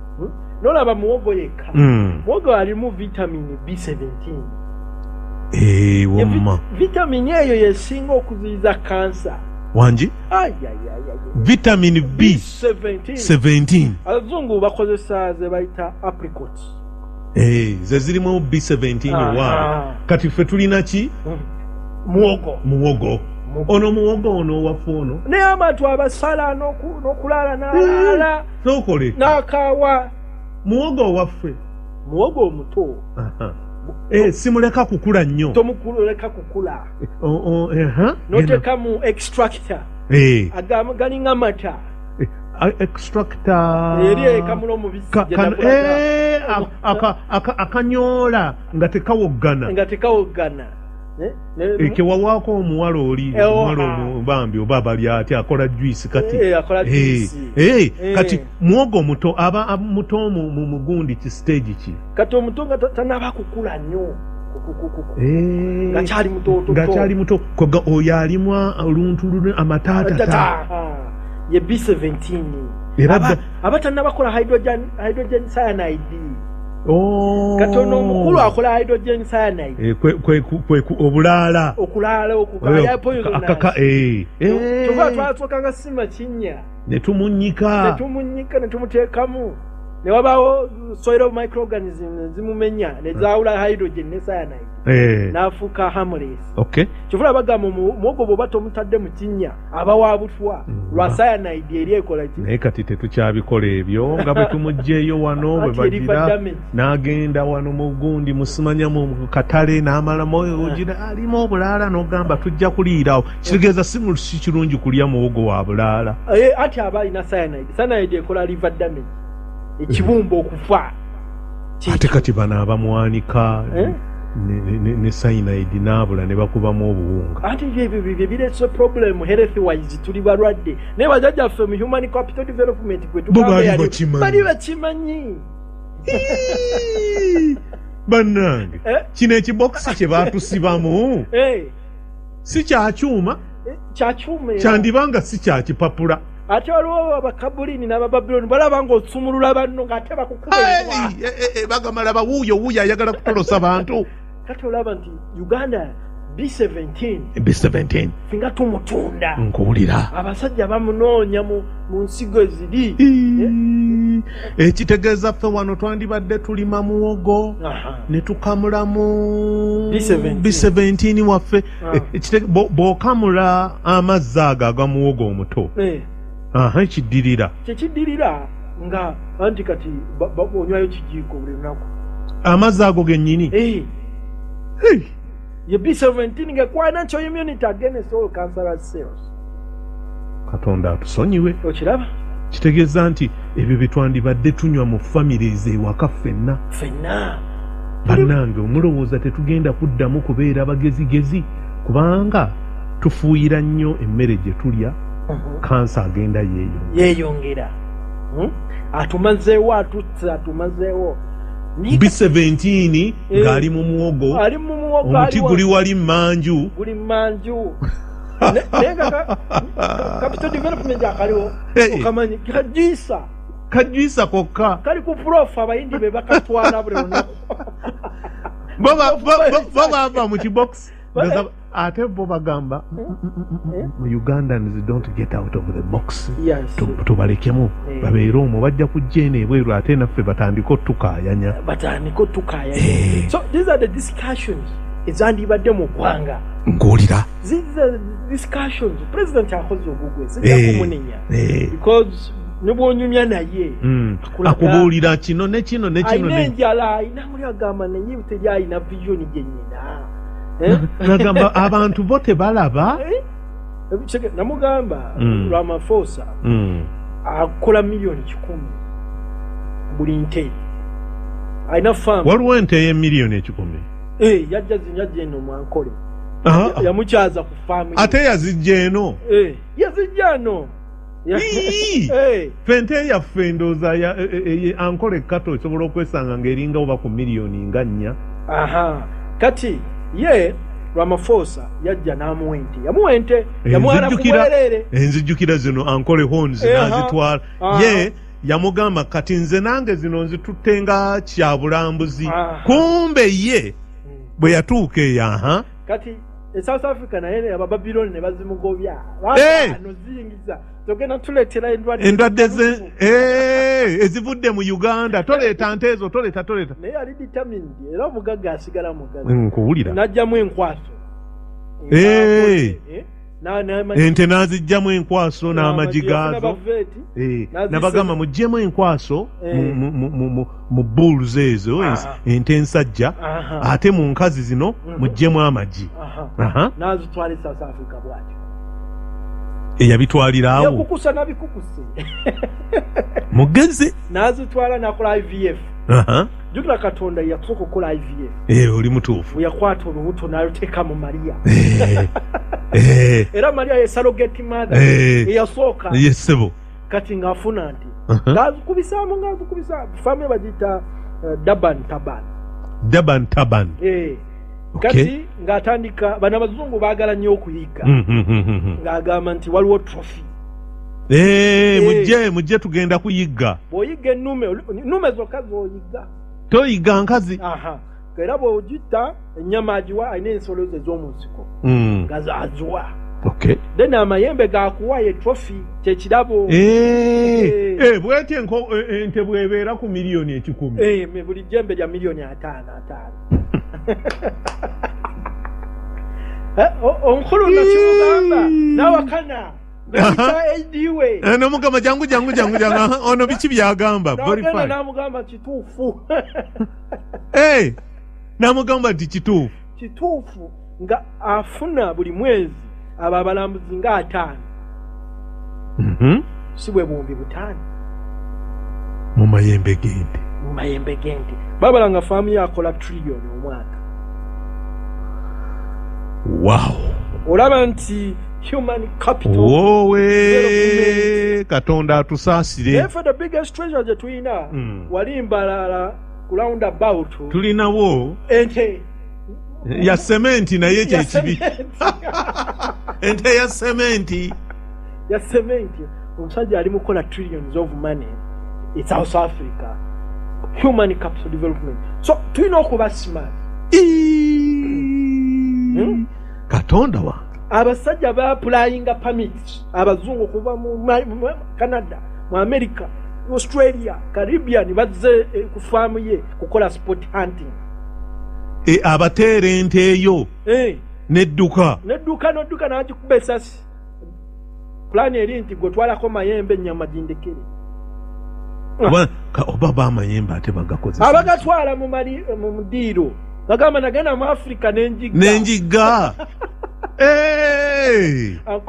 Nolaba muwogo yekka, muwogo alimu vitamin B17. Wamma vitamin eyo yesinga okuziyiza kansa. Wangi? Vitamin B17. Abazungu bakozesa ze bayita apricot. Ze zirimu B17 wa. Kati ffe tulina ki? Muwogo. Muwogo. Ono muwogo ono waffe ono. Naye abantu abasala n'okulala n'alaala. Sokole. N'akaawa. Muwogo waffe. Muwogo omuto. Simuleka kukula nnyo. Tomukuleka kukula. N'oteeka mu extractor. Galinga mata. Extractor. Eri ekamula omubisi. Akanyoola nga tekawoggana. Nga tekawoggana. Kewawaako omuwala oli, omuwala omubambi oba bali ati akola juice kati. Akola juice. Kati muwogo muto aba muto mu mugundi ki stage ki? Kati omuto nga tanaba kukula nnyo. Ngakyali muto. Ngakyali muto. Koga oyo alimu oluntu lune amataatata. Ye B17. Aba tanaba kola hydrogen cyanide. Kati ono omukulu akola hydrogen cyanide. Obulaala. Okulaala okukaka. Kyova twasookanga sima kinnya. Ne tumunyika. Ne tumuteekamu. Ne wabaawo soil microorganisms zimumenya ne zaawula hydrogen ne cyanide. N'afuuka harmless. Okay. Kyova bagamba muwogo bw'oba tomutadde mu kinnya aba wa butwa lwa cyanide eri ekola ki. Naye kati tetukyabikola ebyo nga bwe tumuggyeeyo wano bwe bagira n'agenda wano mu gundi musimanya mu katale n'amalamu ogira alimu obulaala n'ogamba tujja kuliirawo. Kitegeeza si kirungi kulya muwogo wa bulaala. Ati aba alina cyanide. Cyanide ekola liver damage. Ekibumba okufa. Ate kati bano abamwanika ne cyanide n'abula ne bakubamu obuwunga. Ate ebyo bireese problem health wise tuli balwadde. Naye bajjajjaffe mu human capital development gwe tugamba bali bakimanyi. Bannange kino ekibokisi kye baatusibamu si kya kyuma, kyandibanga si kya kipapula. Ate waliwo abakabulini n'abababiloni balaba ng'osumulula banno ng'ate bakukuba. Bagamba laba wuuyo wuuyo ayagala kutolosa bantu. Kati olaba nti Uganda B17 singa tumutunda. Nkuwulira. Abasajja bamunoonya mu nsigo eziri. Ekitegeeza ffe wano twandibadde tulima muwogo ne tukamulamu B17 waffe. Bw'okamula amazzi ago aga muwogo omuto. Ekiddirira. Kyekiddirira nga anti kati onywayo kijiiko buli lunaku. Amazzi ago gennyini. Ye B17 ng'ekwana natural immunity against all cancerous cells. Katonda atusonyiwe. Okiraba? Kitegeeza nti ebyo bye twandibadde tunywa mu families ewaka ffenna. Ffenna. Bannange omulowooza tetugenda kuddamu kubeera bagezigezi kubanga tufuuyira nnyo emmere gye tulya. Kansa agenda yeeyongera. Atumazeewo atutse atumazeewo. B17 ng'ali mu muwogo, omuti guli wali mmanju. Guli mmanju. Naye nga capital development akaliwo okamanyi kajjisa. Kajjisa kokka. Kali ku prof abayindi be bakatwala buli lunaku. Bo bava mu kibokisi. Ate bo bagamba Ugandans don't get out of the box. Tubalekemu babeere omwo bajja kujja eno ebweru ate naffe batandike otukaayanya. So these are the discussions ezandibadde mu ggwanga. Nkuwulira. These are the discussions. President akoze ogugwe sijja kumunenya. Because ne bw'onyumya naye akubuulira kino ne kino ne kino. Alina enjala alina muli agamba naye teri alina vision gye nnyina. Nagamba abantu bo tebalaba. Namugamba Ramaphosa akola miliyoni 100 buli nte. Alina farm. Waliwo ente y'emiliyoni 100. Yajja zinjajja eno mu Ankole. Yamukyaza ku farm. Ate yazijja eno. Yazijja eno. Ffe ente yaffe endowooza Ankole kato esobola okwesanga ng'eringa oba ku miliyoni nga 4. Kati ye Ramaphosa yajja n'amuwa ente. Yamuwa ente, yamuwala ku bwereere. Enzijjukira zino Ankole horns n'azitwala. Ye yamugamba kati nze nange zino nzitutte nga kya bulambuzi. Kumbe ye bwe yatuuka eyo Kati e South Africa naye Abababiloni ne bazimugobya. Bano ziyingiza. Togenda tuleetera endwadde ezivudde mu Uganda. Toleeta nte ezo, toleeta. Naye ali determined era omugagga asigala mugagga. Nkuwulira. N'aggyamu enkwaso. Ente n'aziggyamu enkwaso n'amagi gaazo. Nabagamba muggyemu enkwaso mu bulls ezo ente ensajja ate mu nkazi zino muggyemu amagi. N'azitwala e South Africa bw'atyo. Eyabitwalira awo. Yakukusa n'abikukuse. Mugezi. N'azitwala n'akola IVF. Jjukira Katonda yasooka okukola IVF. Oli mutuufu. Bwe yakwata olubuto n'aluteeka mu Maria. Era Maria ye surrogate mother. Eyasooka. Ye ssebo. Kati ng'afuna nti. Ng'azikubisaamu. Faamu bagiyita Durban Taban. Durban Taban. Kati ng'atandika bano abazungu baagala nnyo okuyiga. Ng'agamba nti waliwo trophy. Mujje tugenda kuyigga. Bw'oyigga ennume zokka z'oyigga. Toyiga nkazi. Era bw'ogitta ennyama agiwa, alina ensolo ze ez'omu nsiko nga aziwa. Then amayembe gakuwa ye trophy, kyekirabo. Bweti ente bwebeera ku 100,000,000. Buli jjembe lya 5,000,000. Omukulu nakimugamba nawakana naidiwe nomugamba jangu jangu jangu jangu, ono biki byagamba? Verify. Namugamba kituufu. Namugamba nti kituufu. Kituufu nga afuna buli mwezi abo abalambuzi nga 5. Si bwe 5,000. Mu mayembe g'ente. Mu mayembe g'ente. Babalanga faamu yakola trillion omwaka. Wow. Olaba nti human capital. Wowe Katonda atusaasire. Therefore the biggest treasure gye tulina wali Mbarara ku roundabout. Tulinawo ente ya sementi, naye kyekibi. Ente ya sementi. Ya sementi. Omusajja ali mukola trillions of money in South Africa. Human capital development. So tulina okuba smart. Katonda wange. Abasajja ba applyinga permits abazungu kuva mu Canada, mu America, Australia, Caribbean bazze ku faamu ye kukola sport hunting. Abateera ente eyo nedduka. Nedduka nodduka n'agikuba esasi. Plan eri nti gwe twalako mayembe ennyama gindekere. Oba bamayembe ate bagakozesa. Abagatwala mu mudiiro. Bagamba nagenda mu Africa n'enjigga. N'enjigga.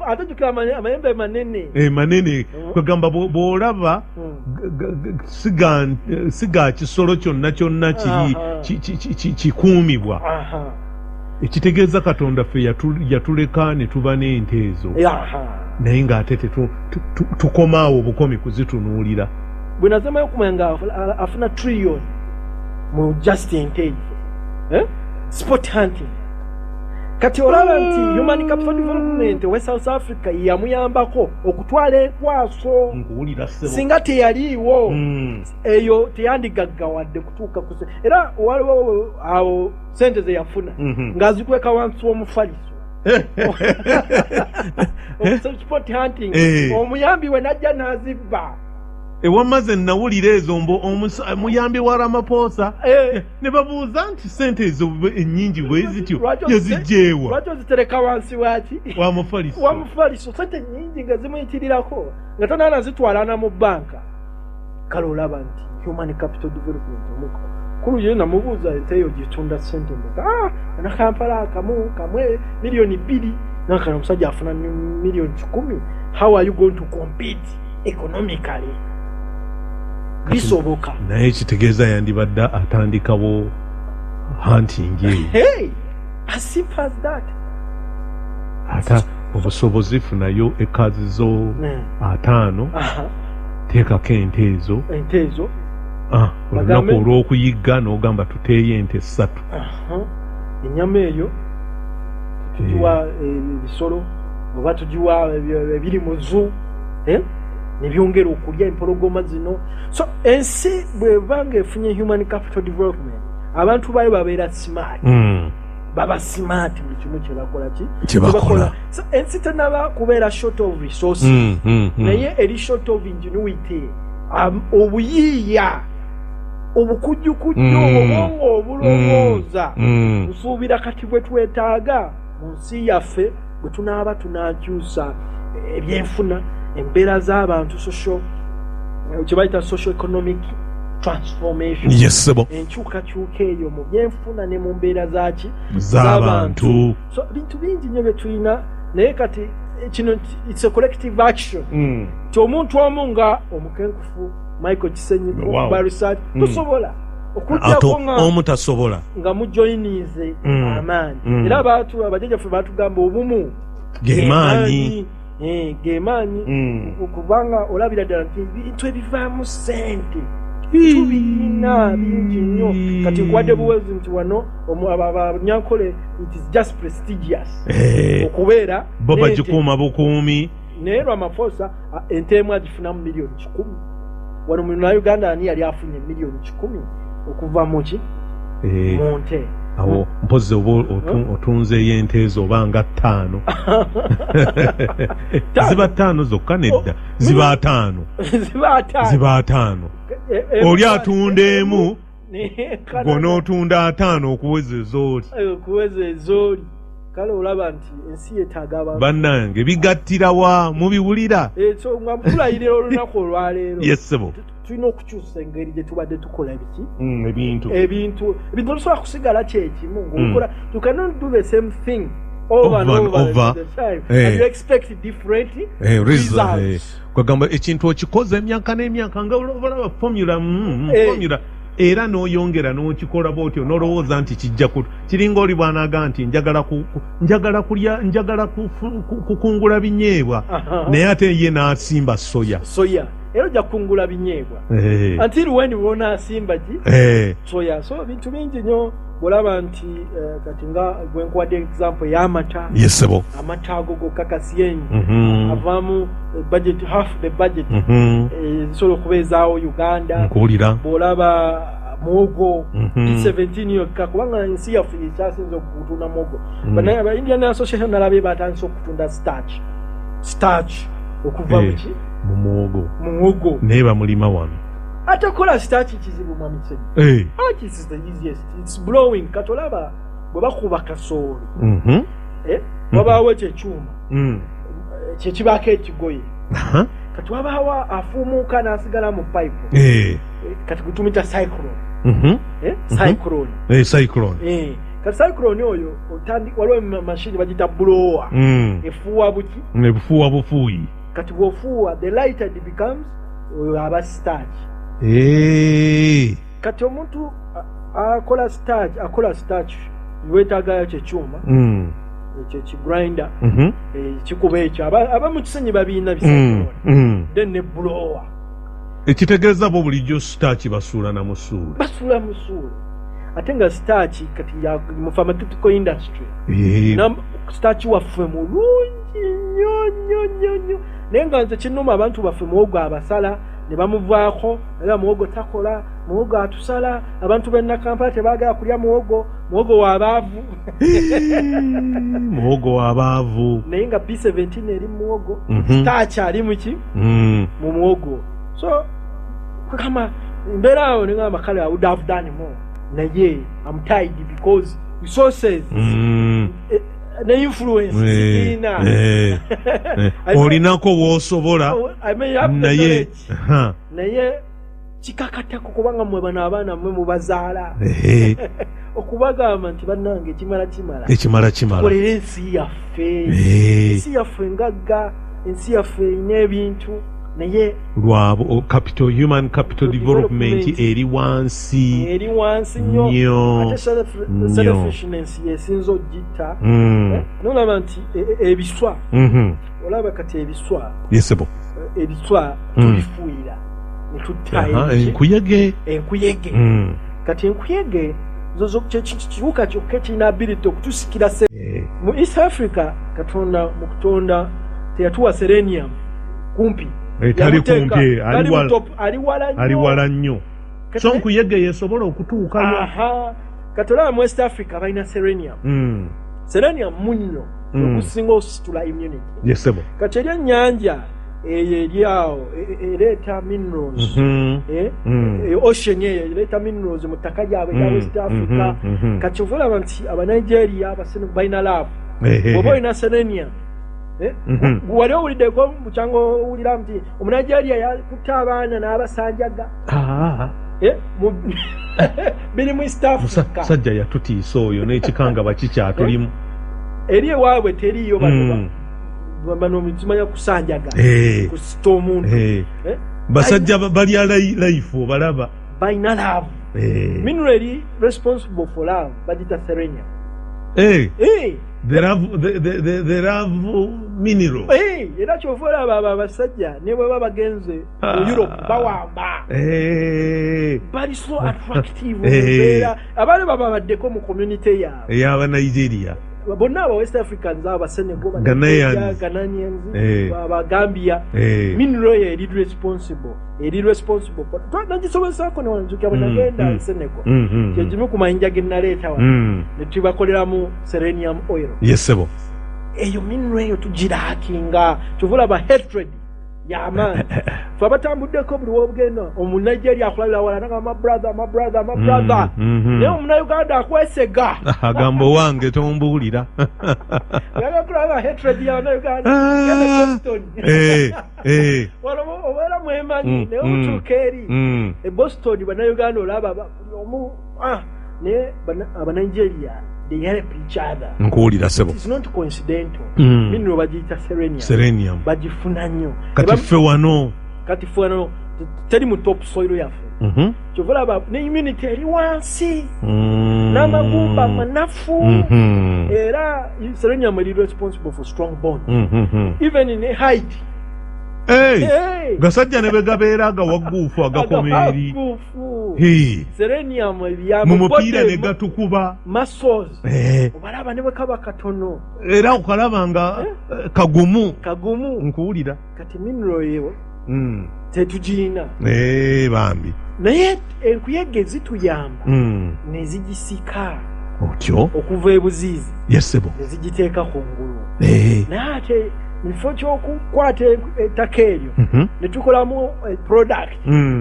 Ate jjukira amayembe manene. Manene. Kwegamba bw'olaba siga kisolo kyonna kyonna kiri kikuumibwa. Ekitegeeza Katonda ffe yatuleka ne tuba n'ente ezo. Naye ng'ate tukomaawo obukomi kuzitunuulira. Bwe nasemayo okumanya nga afuna trillion mu just ente ezo. Sport hunting. Kati olaba nti human capital development we South Africa yamuyambako okutwala enkwaso. Singa teyaliiwo eyo teyandigaggawadde kutuuka ku era waliwo awo sente ze yafuna ng'azikweka wansi w'omufaliso. Sport hunting omuyambi we najja n'azibba. Ewamaze nawulira ezo mbo omuyambi wa Ramaphosa ne babuuza nti sente ezo ennyingi bwe zityo yazigyewa. Lwaki ozitereka wansi waki? Wa mufaliso. Wa mufaliso sente nnyingi nga zimuyitirirako nga tonaana zitwalana mu banka. Kale olaba nti human capital development omukulu ye namubuuza ente eyo gitunda sente mmeka? Na Kampala kamwe 2,000,000. Nankana omusajja afuna 1,100,000. How are you going to compete economically? Bisoboka. Naye kitegeeza yandibadde atandikawo hunting eyo. Hey, as simple as that. Ata obusobozi funayo ekazi zo 5 teekako ente ezo. Ente ezo. Olunaku olw'okuyigga n'ogamba tuteeyo ente 3. Ennyama eyo tugiwa ebisolo oba tugiwa ebiri mu zoo. Nebyongera okulya empologoma zino. So ensi bwebanga efunye human capital development, abantu bayo babeera smart. Baba smart buli kimu kye bakola ki? Kye bakola. So ensi tenaba kubeera short of resources. Naye eri short of ingenuity. Obuyiiya, obukujjukujju, obwongo obulowooza. Nsuubira kati bwe twetaaga mu nsi yaffe bwe tunaaba tunaakyusa ebyenfuna, embeera z'abantu, social kye bayita social economic transformation. Yes, sebo. Enkyukakyuka eyo mu byenfuna ne mu mbeera zaaki z'abantu. So bintu bingi nnyo bye tulina, naye kati kino it's a collective action. Nti omuntu omu nga omukenkufu Michael Kisenyi okuba research tosobola okujjako nga omu tasobola nga mujoyinize amaanyi. Era abajjajjaffe baatugamba obumu gemaanyi. Gemaanyi kubanga olabira ddala nti ebintu ebivaamu ssente tubirina bingi nnyo. Kati nkuwadde buwezi nti wano abanyankole it is just prestigious okubeera bo bagikuuma bukuumi. Naye Ramaphosa ente emu agifunamu 1,100,000. Wano mu Uganda ani yali afunye 1,100,000 Okuva muki? Mu nte. Awo mpozi oba otunzeeyo ente ezo oba nga 5. Ziba 5 zokka nedda, ziba 5. Ziba 5. Oli atunda emu, gwe n'otunda 5 okuweza ezooli. Okuweza ezooli. Kale olaba nti ensi yeetaaga abantu. Bannange bigattirawa mubiwulira? So nga tulayirira olunaku olwaleero. Yes ssebo. Tulina okukyusa engeri gye tubadde tukola biki? Ebintu. Ebintu bisobola kusigala kyekimu ng'okola. You cannot do the same thing over and over the time and you expect different results. Kwegamba ekintu okikoze emyaka n'emyaka nga olaba formula formula era n'oyongera n'okikola bw'otyo n'olowooza nti kijja kiringa oli bw'anaaga nti njagala kulya njagala kukungula binyeebwa naye ate ye n'asimba soya. Soya era ojja kukungula binyeebwa until when wonaasimba ki soya. So bintu bingi nnyo bw'olaba nti kati nga gwe nkuwadde example y'amata. Yes ssebo. Amata ago gokka kasiyenyi avaamu budget, half the budget ezisobola okubeezaawo Uganda. Nkuwulira. Bw'olaba muwogo P17 yokka, kubanga ensi yaffe ekyasinze okutunda muwogo. Ba Indian Association nalabye batandise okutunda starch okuva muki? Mu muwogo. Muwogo. Naye bamulima wano. Ate kola starch kizibu mwami Ssenyi. Starch is the easiest. It's blowing. Kati olaba bwe bakuba kasooli. Wabaawo ekyo ekyuma. Kye kibaako ekigoye. Kati wabaawo afuumuuka n'asigala mu pipe. Kati gutumita cyclone. Cyclone. Cyclone. Kati cyclone oyo waliwo machine bagiyita blower. Efuuwa buki? Efuuwa bufuuyi. Kati bw'ofuuwa the lighter it becomes, oyo aba starch. Kati omuntu akola starch weetaagayo kyekyuma ekyo ekigrinder ekikuba ekyo aba mu Kisenyi babiina bicyclone then ne blower. Ekitegeeza bo bulijjo starch basuula na musuule. Basuula musuule. Ate nga starch kati mu pharmaceutical industry. Starch waffe mulungi nnyo nnyo nnyo nnyo. Naye nga nze kinnuma abantu baffe muwogo abasala ne bamuvaako, era muwogo takola, muwogo atusala, abantu b'e Kampala tebaagala kulya muwogo, muwogo w'abaavu. Muwogo w'abaavu. Naye nga B17 eri muwogo, starch ali muki? Mu muwogo. So kama mbeera awo ne ngamba kale I would have done more. Naye I'm tied because resources ne influence zirina. Olinako w'osobola naye naye kikakatako kubanga mmwe bano abaana mmwe mubazaala. Okubagamba nti bannange ekimala kimala. Ekimala kimala. Tukolere ensi yaffe. Ensi yaffe ngagga, ensi yaffe erina ebintu naye lwabo capital human capital development eri wansi. Eri wansi nnyo. Ate selfishness yesinza ogitta. Nolaba nti ebiswa. Olaba kati ebiswa. Yes ssebo. Ebiswa tubifuuyira. Ne tutta enkuyege. Enkuyege. Kati enkuyege zo kiwuka kyokka kirina ability okutusikira mu East Africa. Katonda mu kutonda teyatuwa selenium kumpi. Tali kumpi, ali wala nnyo. So nkuyege yesobola okutuukayo. Kati olaba mu West Africa balina selenium. Selenium munnyo ogusinga ositula immunity. Yes ssebo. Kati eri ennyanja eyo eri awo ereeta minerals. Ocean eyo ereeta minerals mu ttaka lyabwe erya West Africa. Kati ova olaba nti Abanigeria balina love. Bw'oba olina selenium wali owuliddeko mukyanga owulira nti Omunigeria yakutta abaana n'abasanjaga. Biri mu East Africa. Musajja yatutiisa oyo n'ekikanga bakikyatulimu. Eri ewaabwe teriiyo bano kimanya kusanjaga kusita omuntu. Basajja balya life obalaba. Balina love. Mineral eri responsible for love bagiyita selenium. The love mineral. Era kyova olaba abo abasajja ne bwe baba bagenze mu Europe bawamba. Bali so attractive mu mbeera. Abaali baba babaddeko mu community yaabwe. Ey'Abanigeria. Bonna aba West Africans, aba Senegal, Ghanaians, Ghanaians, aba Gambia, mineral eyo eri responsible. Nagisomesaako newanzukya bwe nagenda Senegal, kyekimu ku mayinja ge naleeta wano ne tubakoleramu selenium oil. Yes ssebo. Eyo mineral eyo tugilackinga. Kyova olaba hatred yamaanyi. Fe abatambuddeko, buli wobugenda Omunigeria akulabira wala nagamba, "Brother, my brother, my brother." Naye Omunauganda akwesega. Agamba, "Owange tombuulira." Kulaba hatred y'Abanauganda. Boston wano obeera mwemanyi, naye otuuka eri e Boston, Bannayuganda olaba buli omu, naye Abanigeria, they help each other. Nkuwulira sebo. It's not coincidental. Mineral bagiyita selenium. Selenium. Bagifuna nnyo. Kati ffe wano? Kati ffe wano teri mu top soil yaffe. Kyova olaba ne immunity eri wansi, n'amagumba manafu. Era selenium eri responsible for strong bone, even in height. Hey, gasajja ne bwe gabeera agawagguufu agakoma eri. Selenium. Mu mupiira ne gatukuba. Muscles, obalaba ne bwe kaba katono. Era okalaba nga kagumu. Kagumu. Nkuwulira. Kati mineral eyo tetugirina. Bambi. Naye enkuyege zituyamba ne zigisika otyo okuva ebuziizi. Yes ssebo. Ne zigiteeka ku ngulu. Naye ate mu kifo ky'okukwata ettaka eryo ne tukolamu product,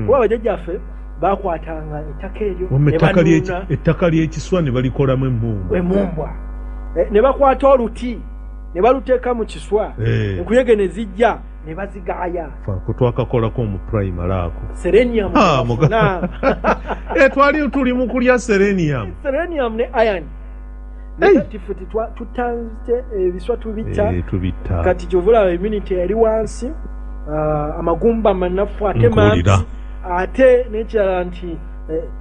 kuba bajjajjaffe bakwatanga ettaka eryo. Ettaka ly'ekiswa ne balikolamu emumbwa. Emumbwa. Ne bakwata oluti ne baluteeka mu kiswa, enkuyege ne zijja ne bazigaaya. Twakakolako mu primary ako. Selenium. Twali tuli mu kulya selenium. Selenium ne iron. Kati ffe tutanze ebiswa, tubitta. Tubitta. Kati kyova olaba immunity eri wansi, amagumba manafu ate mampi, ate n'ekirala nti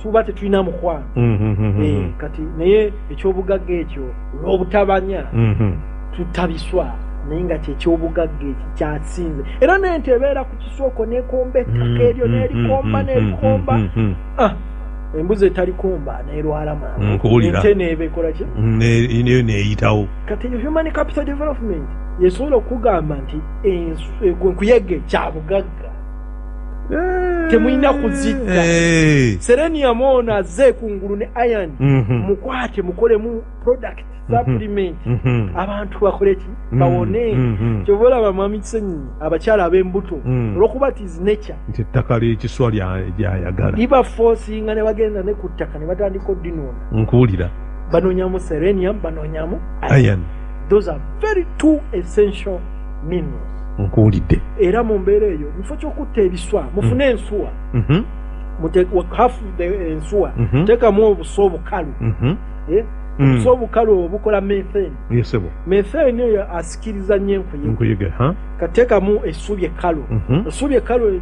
tuba tetulina mukwano. Kati naye ekyobugagga ekyo olw'obutabanya tutabiswa, naye nga kyekyobugagga ekyo kyasinze. Era nente ebeera ku kisoko nekomba ettaka eryo, nerikomba, nerikomba. Embuzi etalikumba nerwala mangu, ente neeba ekola ki? Neyo neyitawo. Kati eyo human capital development yesobola okugamba nti enkuyege kyabugagga, temulina kuzitta. Selenium ono azze kungulu ne iron, mukwate mukolemu product, supplement, abantu bakole ki? Bawone. Kyova olaba mwami Kisenyi, abakyala ab'embuto, olwokuba tis nature. Nti ettaka ly'ekiswa lyayagala. Libaforcinga ne bagenda ne ku ttaka ne batandika odinoona. Nkuwulira. Banoonyamu selenium, banoonyamu iron. Those are very two essential minerals. Nkuwulidde. Era mu mbeera eyo, mufo kyokutta ebiswa, mufune ensuwa, half the ensuwa, teekamu obusa obukalu. Obusa obukalu obukola methane. Yes ssebo. Methane eyo asikiriza nnyo enkuyege. Enkuyege. Kateekamu essubi ekkalu. Essubi ekkalu,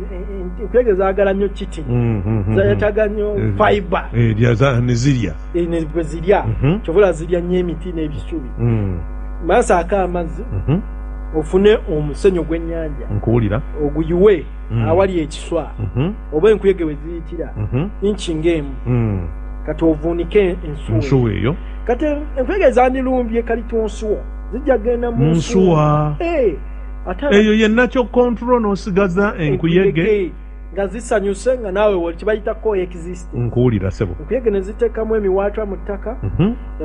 enkuyege zaagala nnyo chitin, zeetaaga nnyo fiber. Ne zirya. Bwe zirya, kyova zirya nnyo emiti n'ebisubi. Maasaako amazzi, ofune omusenyu gw'ennyanja. Nkuwulira. Oguyiwe awali ekiswa oba enkuyege we ziyitira, inchi ng'emu. Kati ovuunike ensuwa eyo. Kati enkuyege zandirumbye kalitunsiwo, zijja genda mu nsuwa eyo yenna. Control n'osigaza enkuyege. Nga zisanyuse, nga naawe kibayita coexist. Nkuwulira sebo. Enkuyege ne ziteekamu emiwaatwa mu ttaka,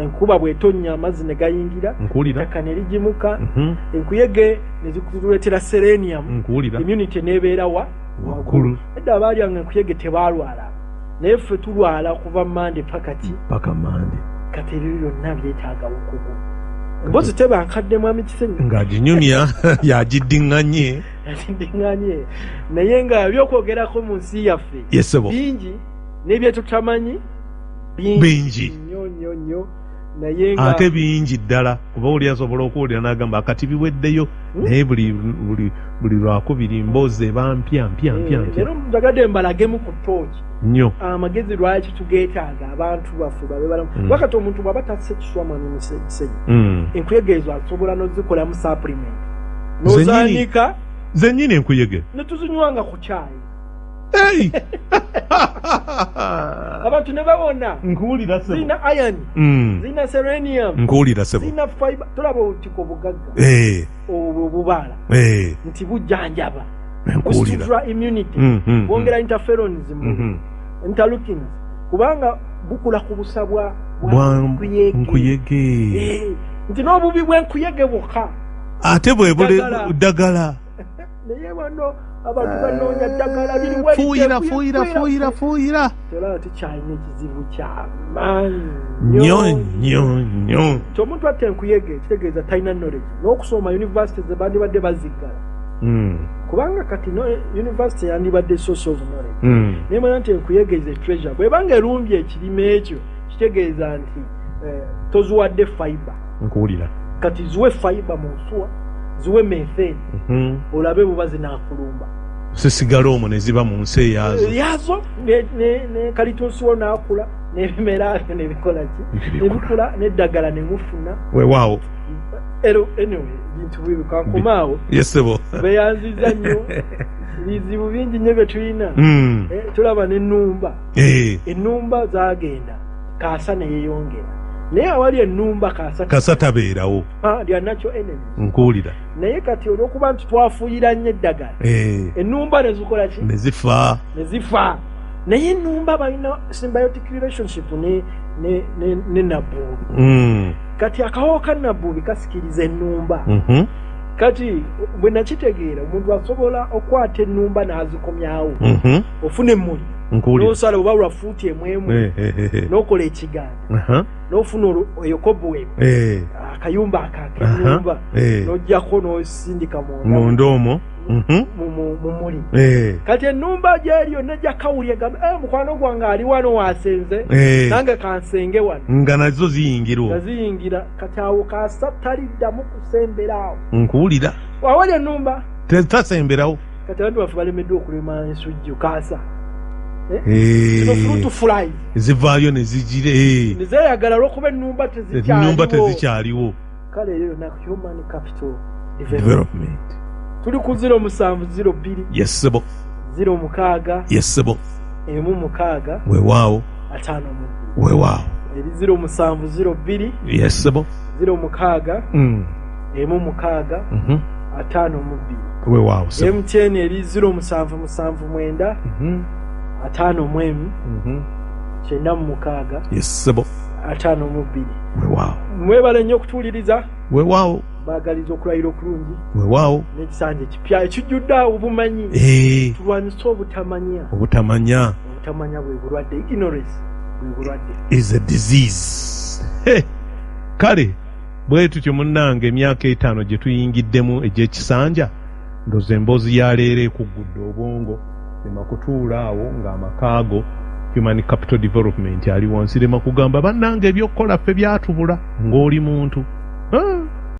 enkuba bw'etonnya amazzi ne gayingira, ettaka ne ligimuka, enkuyege ne zikuleetera selenium. Nkuwulira. Immunity n'ebeera wa waggulu. Edda abaalyanga enkuyege tebaalwala, naye ffe tulwala kuva Mande paka ki? Paka Mande. Kati ebyo byonna byetaaga bukugu. Embozi teba nkadde, mwami Kisenyi. Ng'aginyumya yagiddiŋŋanye. Yagiddiŋŋanye, naye nga byokwogerako mu nsi yaffe Yes ssebo. bingi, n'ebyetutamanyi bingi nnyo nnyo nnyo, naye nga ate bingi ddala, kuba oli asobola okuwulira n'agamba akati biweddeyo, naye buli lwakubiri mboozi eba mpya mpya mpya mpya. Leero njagadde mbalagemu ku ttooki nnyo amagezi lwaki tugeetaaga abantu baffe babe balamu. Wakati omuntu bw'aba tasse kiswa, mwami Kisenyi, enkuyege ezo asobola n'ozikolamu supplement n'ozaanika. Zennyini enkuyege? Ne tuzinywanga ku kyayi. Hey! Abantu ne bawona. Nkuwulira ssebo. Zirina iron, zirina selenium, Nkuwulira ssebo. zirina fiber. Tolaba obutiko bugagga obwo obubaala nti bujjanjaba, Nkuwulira. busitula immunity, bwongera interferons mu interleukins, kubanga bukula ku busa bwa Bwa nkuyege. nkuyege. Nti n'obubi bw'enkuyege bwokka Ate bwe buli Ddagala. ddagala. Naye wano abantu banoonya ddagala liriwo. Fuuyira, fuuyira, fuuyira, fuuyira. Tolaba tukyalina ekizibu kyamaanyi Nnyo nnyo nnyo. Nti omuntu atta enkuyege kitegeeza talina knowledge n'okusoma. University ze bandibadde baziggala, kubanga kati no university yandibadde source of knowledge. Naye manya nti enkuyege is a treasure. Bwebanga erumbye ekirime ekyo, kitegeeza nti toziwadde fiber. Nkuwulira. Kati ziwe fiber mu nsuwa, ziwe methane, olabe buba zinaakulumba. Sisigala omwo ne ziba mu nsi eyaazo. Yazo ne kalitunsi wo n'akula n'ebimera byo nebikola ki? Nebikula. Nebikula n'eddagala nemufuna. Weewaawo. Ero anyway, bintu bibi kankomaawo. Yes ssebo. Beyanziza nnyo. Bizibu bingi nnyo bye tulina. Tulaba n'ennumba. Ennumba zagenda, kaasa neyeyongera, naye awali ennumba kaasa Kasa tabeerawo. Lya natural enemies. Nkuwulira. Naye kati olwokuba nti twafuuyira nnyo eddagala, ennumba ne zikola ki? Ne zifa. Ne zifa. Naye ennumba balina symbiotic relationship ne nabbuubi. Kati akawowo ka nabbuubi kasikiriza ennumba. Kati bwe nakitegeera, omuntu asobola okwata ennumba n'azikomyawo. Ofuna emmuli, Nkuwulira. n'osala oba lwa fuuti emu emu, n'okola ekiganda, n'ofuna eyo cobweb, akayumba akakennumba, n'ojjako n'osindika munda. Munda omwo. Mu muli. Kati ennumba gyeri yonna ejja kawulya egamba, "Eh, mukwano gwange ali wano wasenze, nange kansenge wano." Nga nazo ziyingira Nga omwo. ziyingira. Kati awo kaasa taliddamu kusembera awo Nkuwulira. awali ennumba. Tasemberawo. Kati abantu baffe balemeddwa okulima ensujju, kaasa. Zino fruit flies Zivaayo ne zigira. Nezeeyagala olwokuba ennumba Ennumba tezikyaliwo. Tezikyaliwo. Kale eyo yonna human capital development. Development. Tuli ku 0702 Yes ssebo. 06 Yes ssebo. 16 Weewaawo. 52. Weewaawo. Eri 0702 Yes ssebo. 06 16 52. Weewaawo ssebo. MTN eri 0779 51 96 Yes ssebo. 52. Weewaawo. Mwebale nnyo okutuwuliriza. Weewaawo. Baagaliza okulayira okulungi Weewaawo. n'ekisanja ekipya ekijjudde awo obumanyi. Tulwanyise obutamanya. Obutamanya. Obutamanya bwe bulwadde. Ignorance bwe bulwadde. Is a disease. Hey. Kale bwe tutyo munnange, emyaka 5 gye tuyingiddemu egy'ekisanja, ndoza emboozi ya leero ekuggudde obwongo. Lema kutuula awo ng'amakaago human capital development ali wansi. Lema kugamba, "Bannange, ebyokukola ffe byatubula," ng'oli muntu. Ah.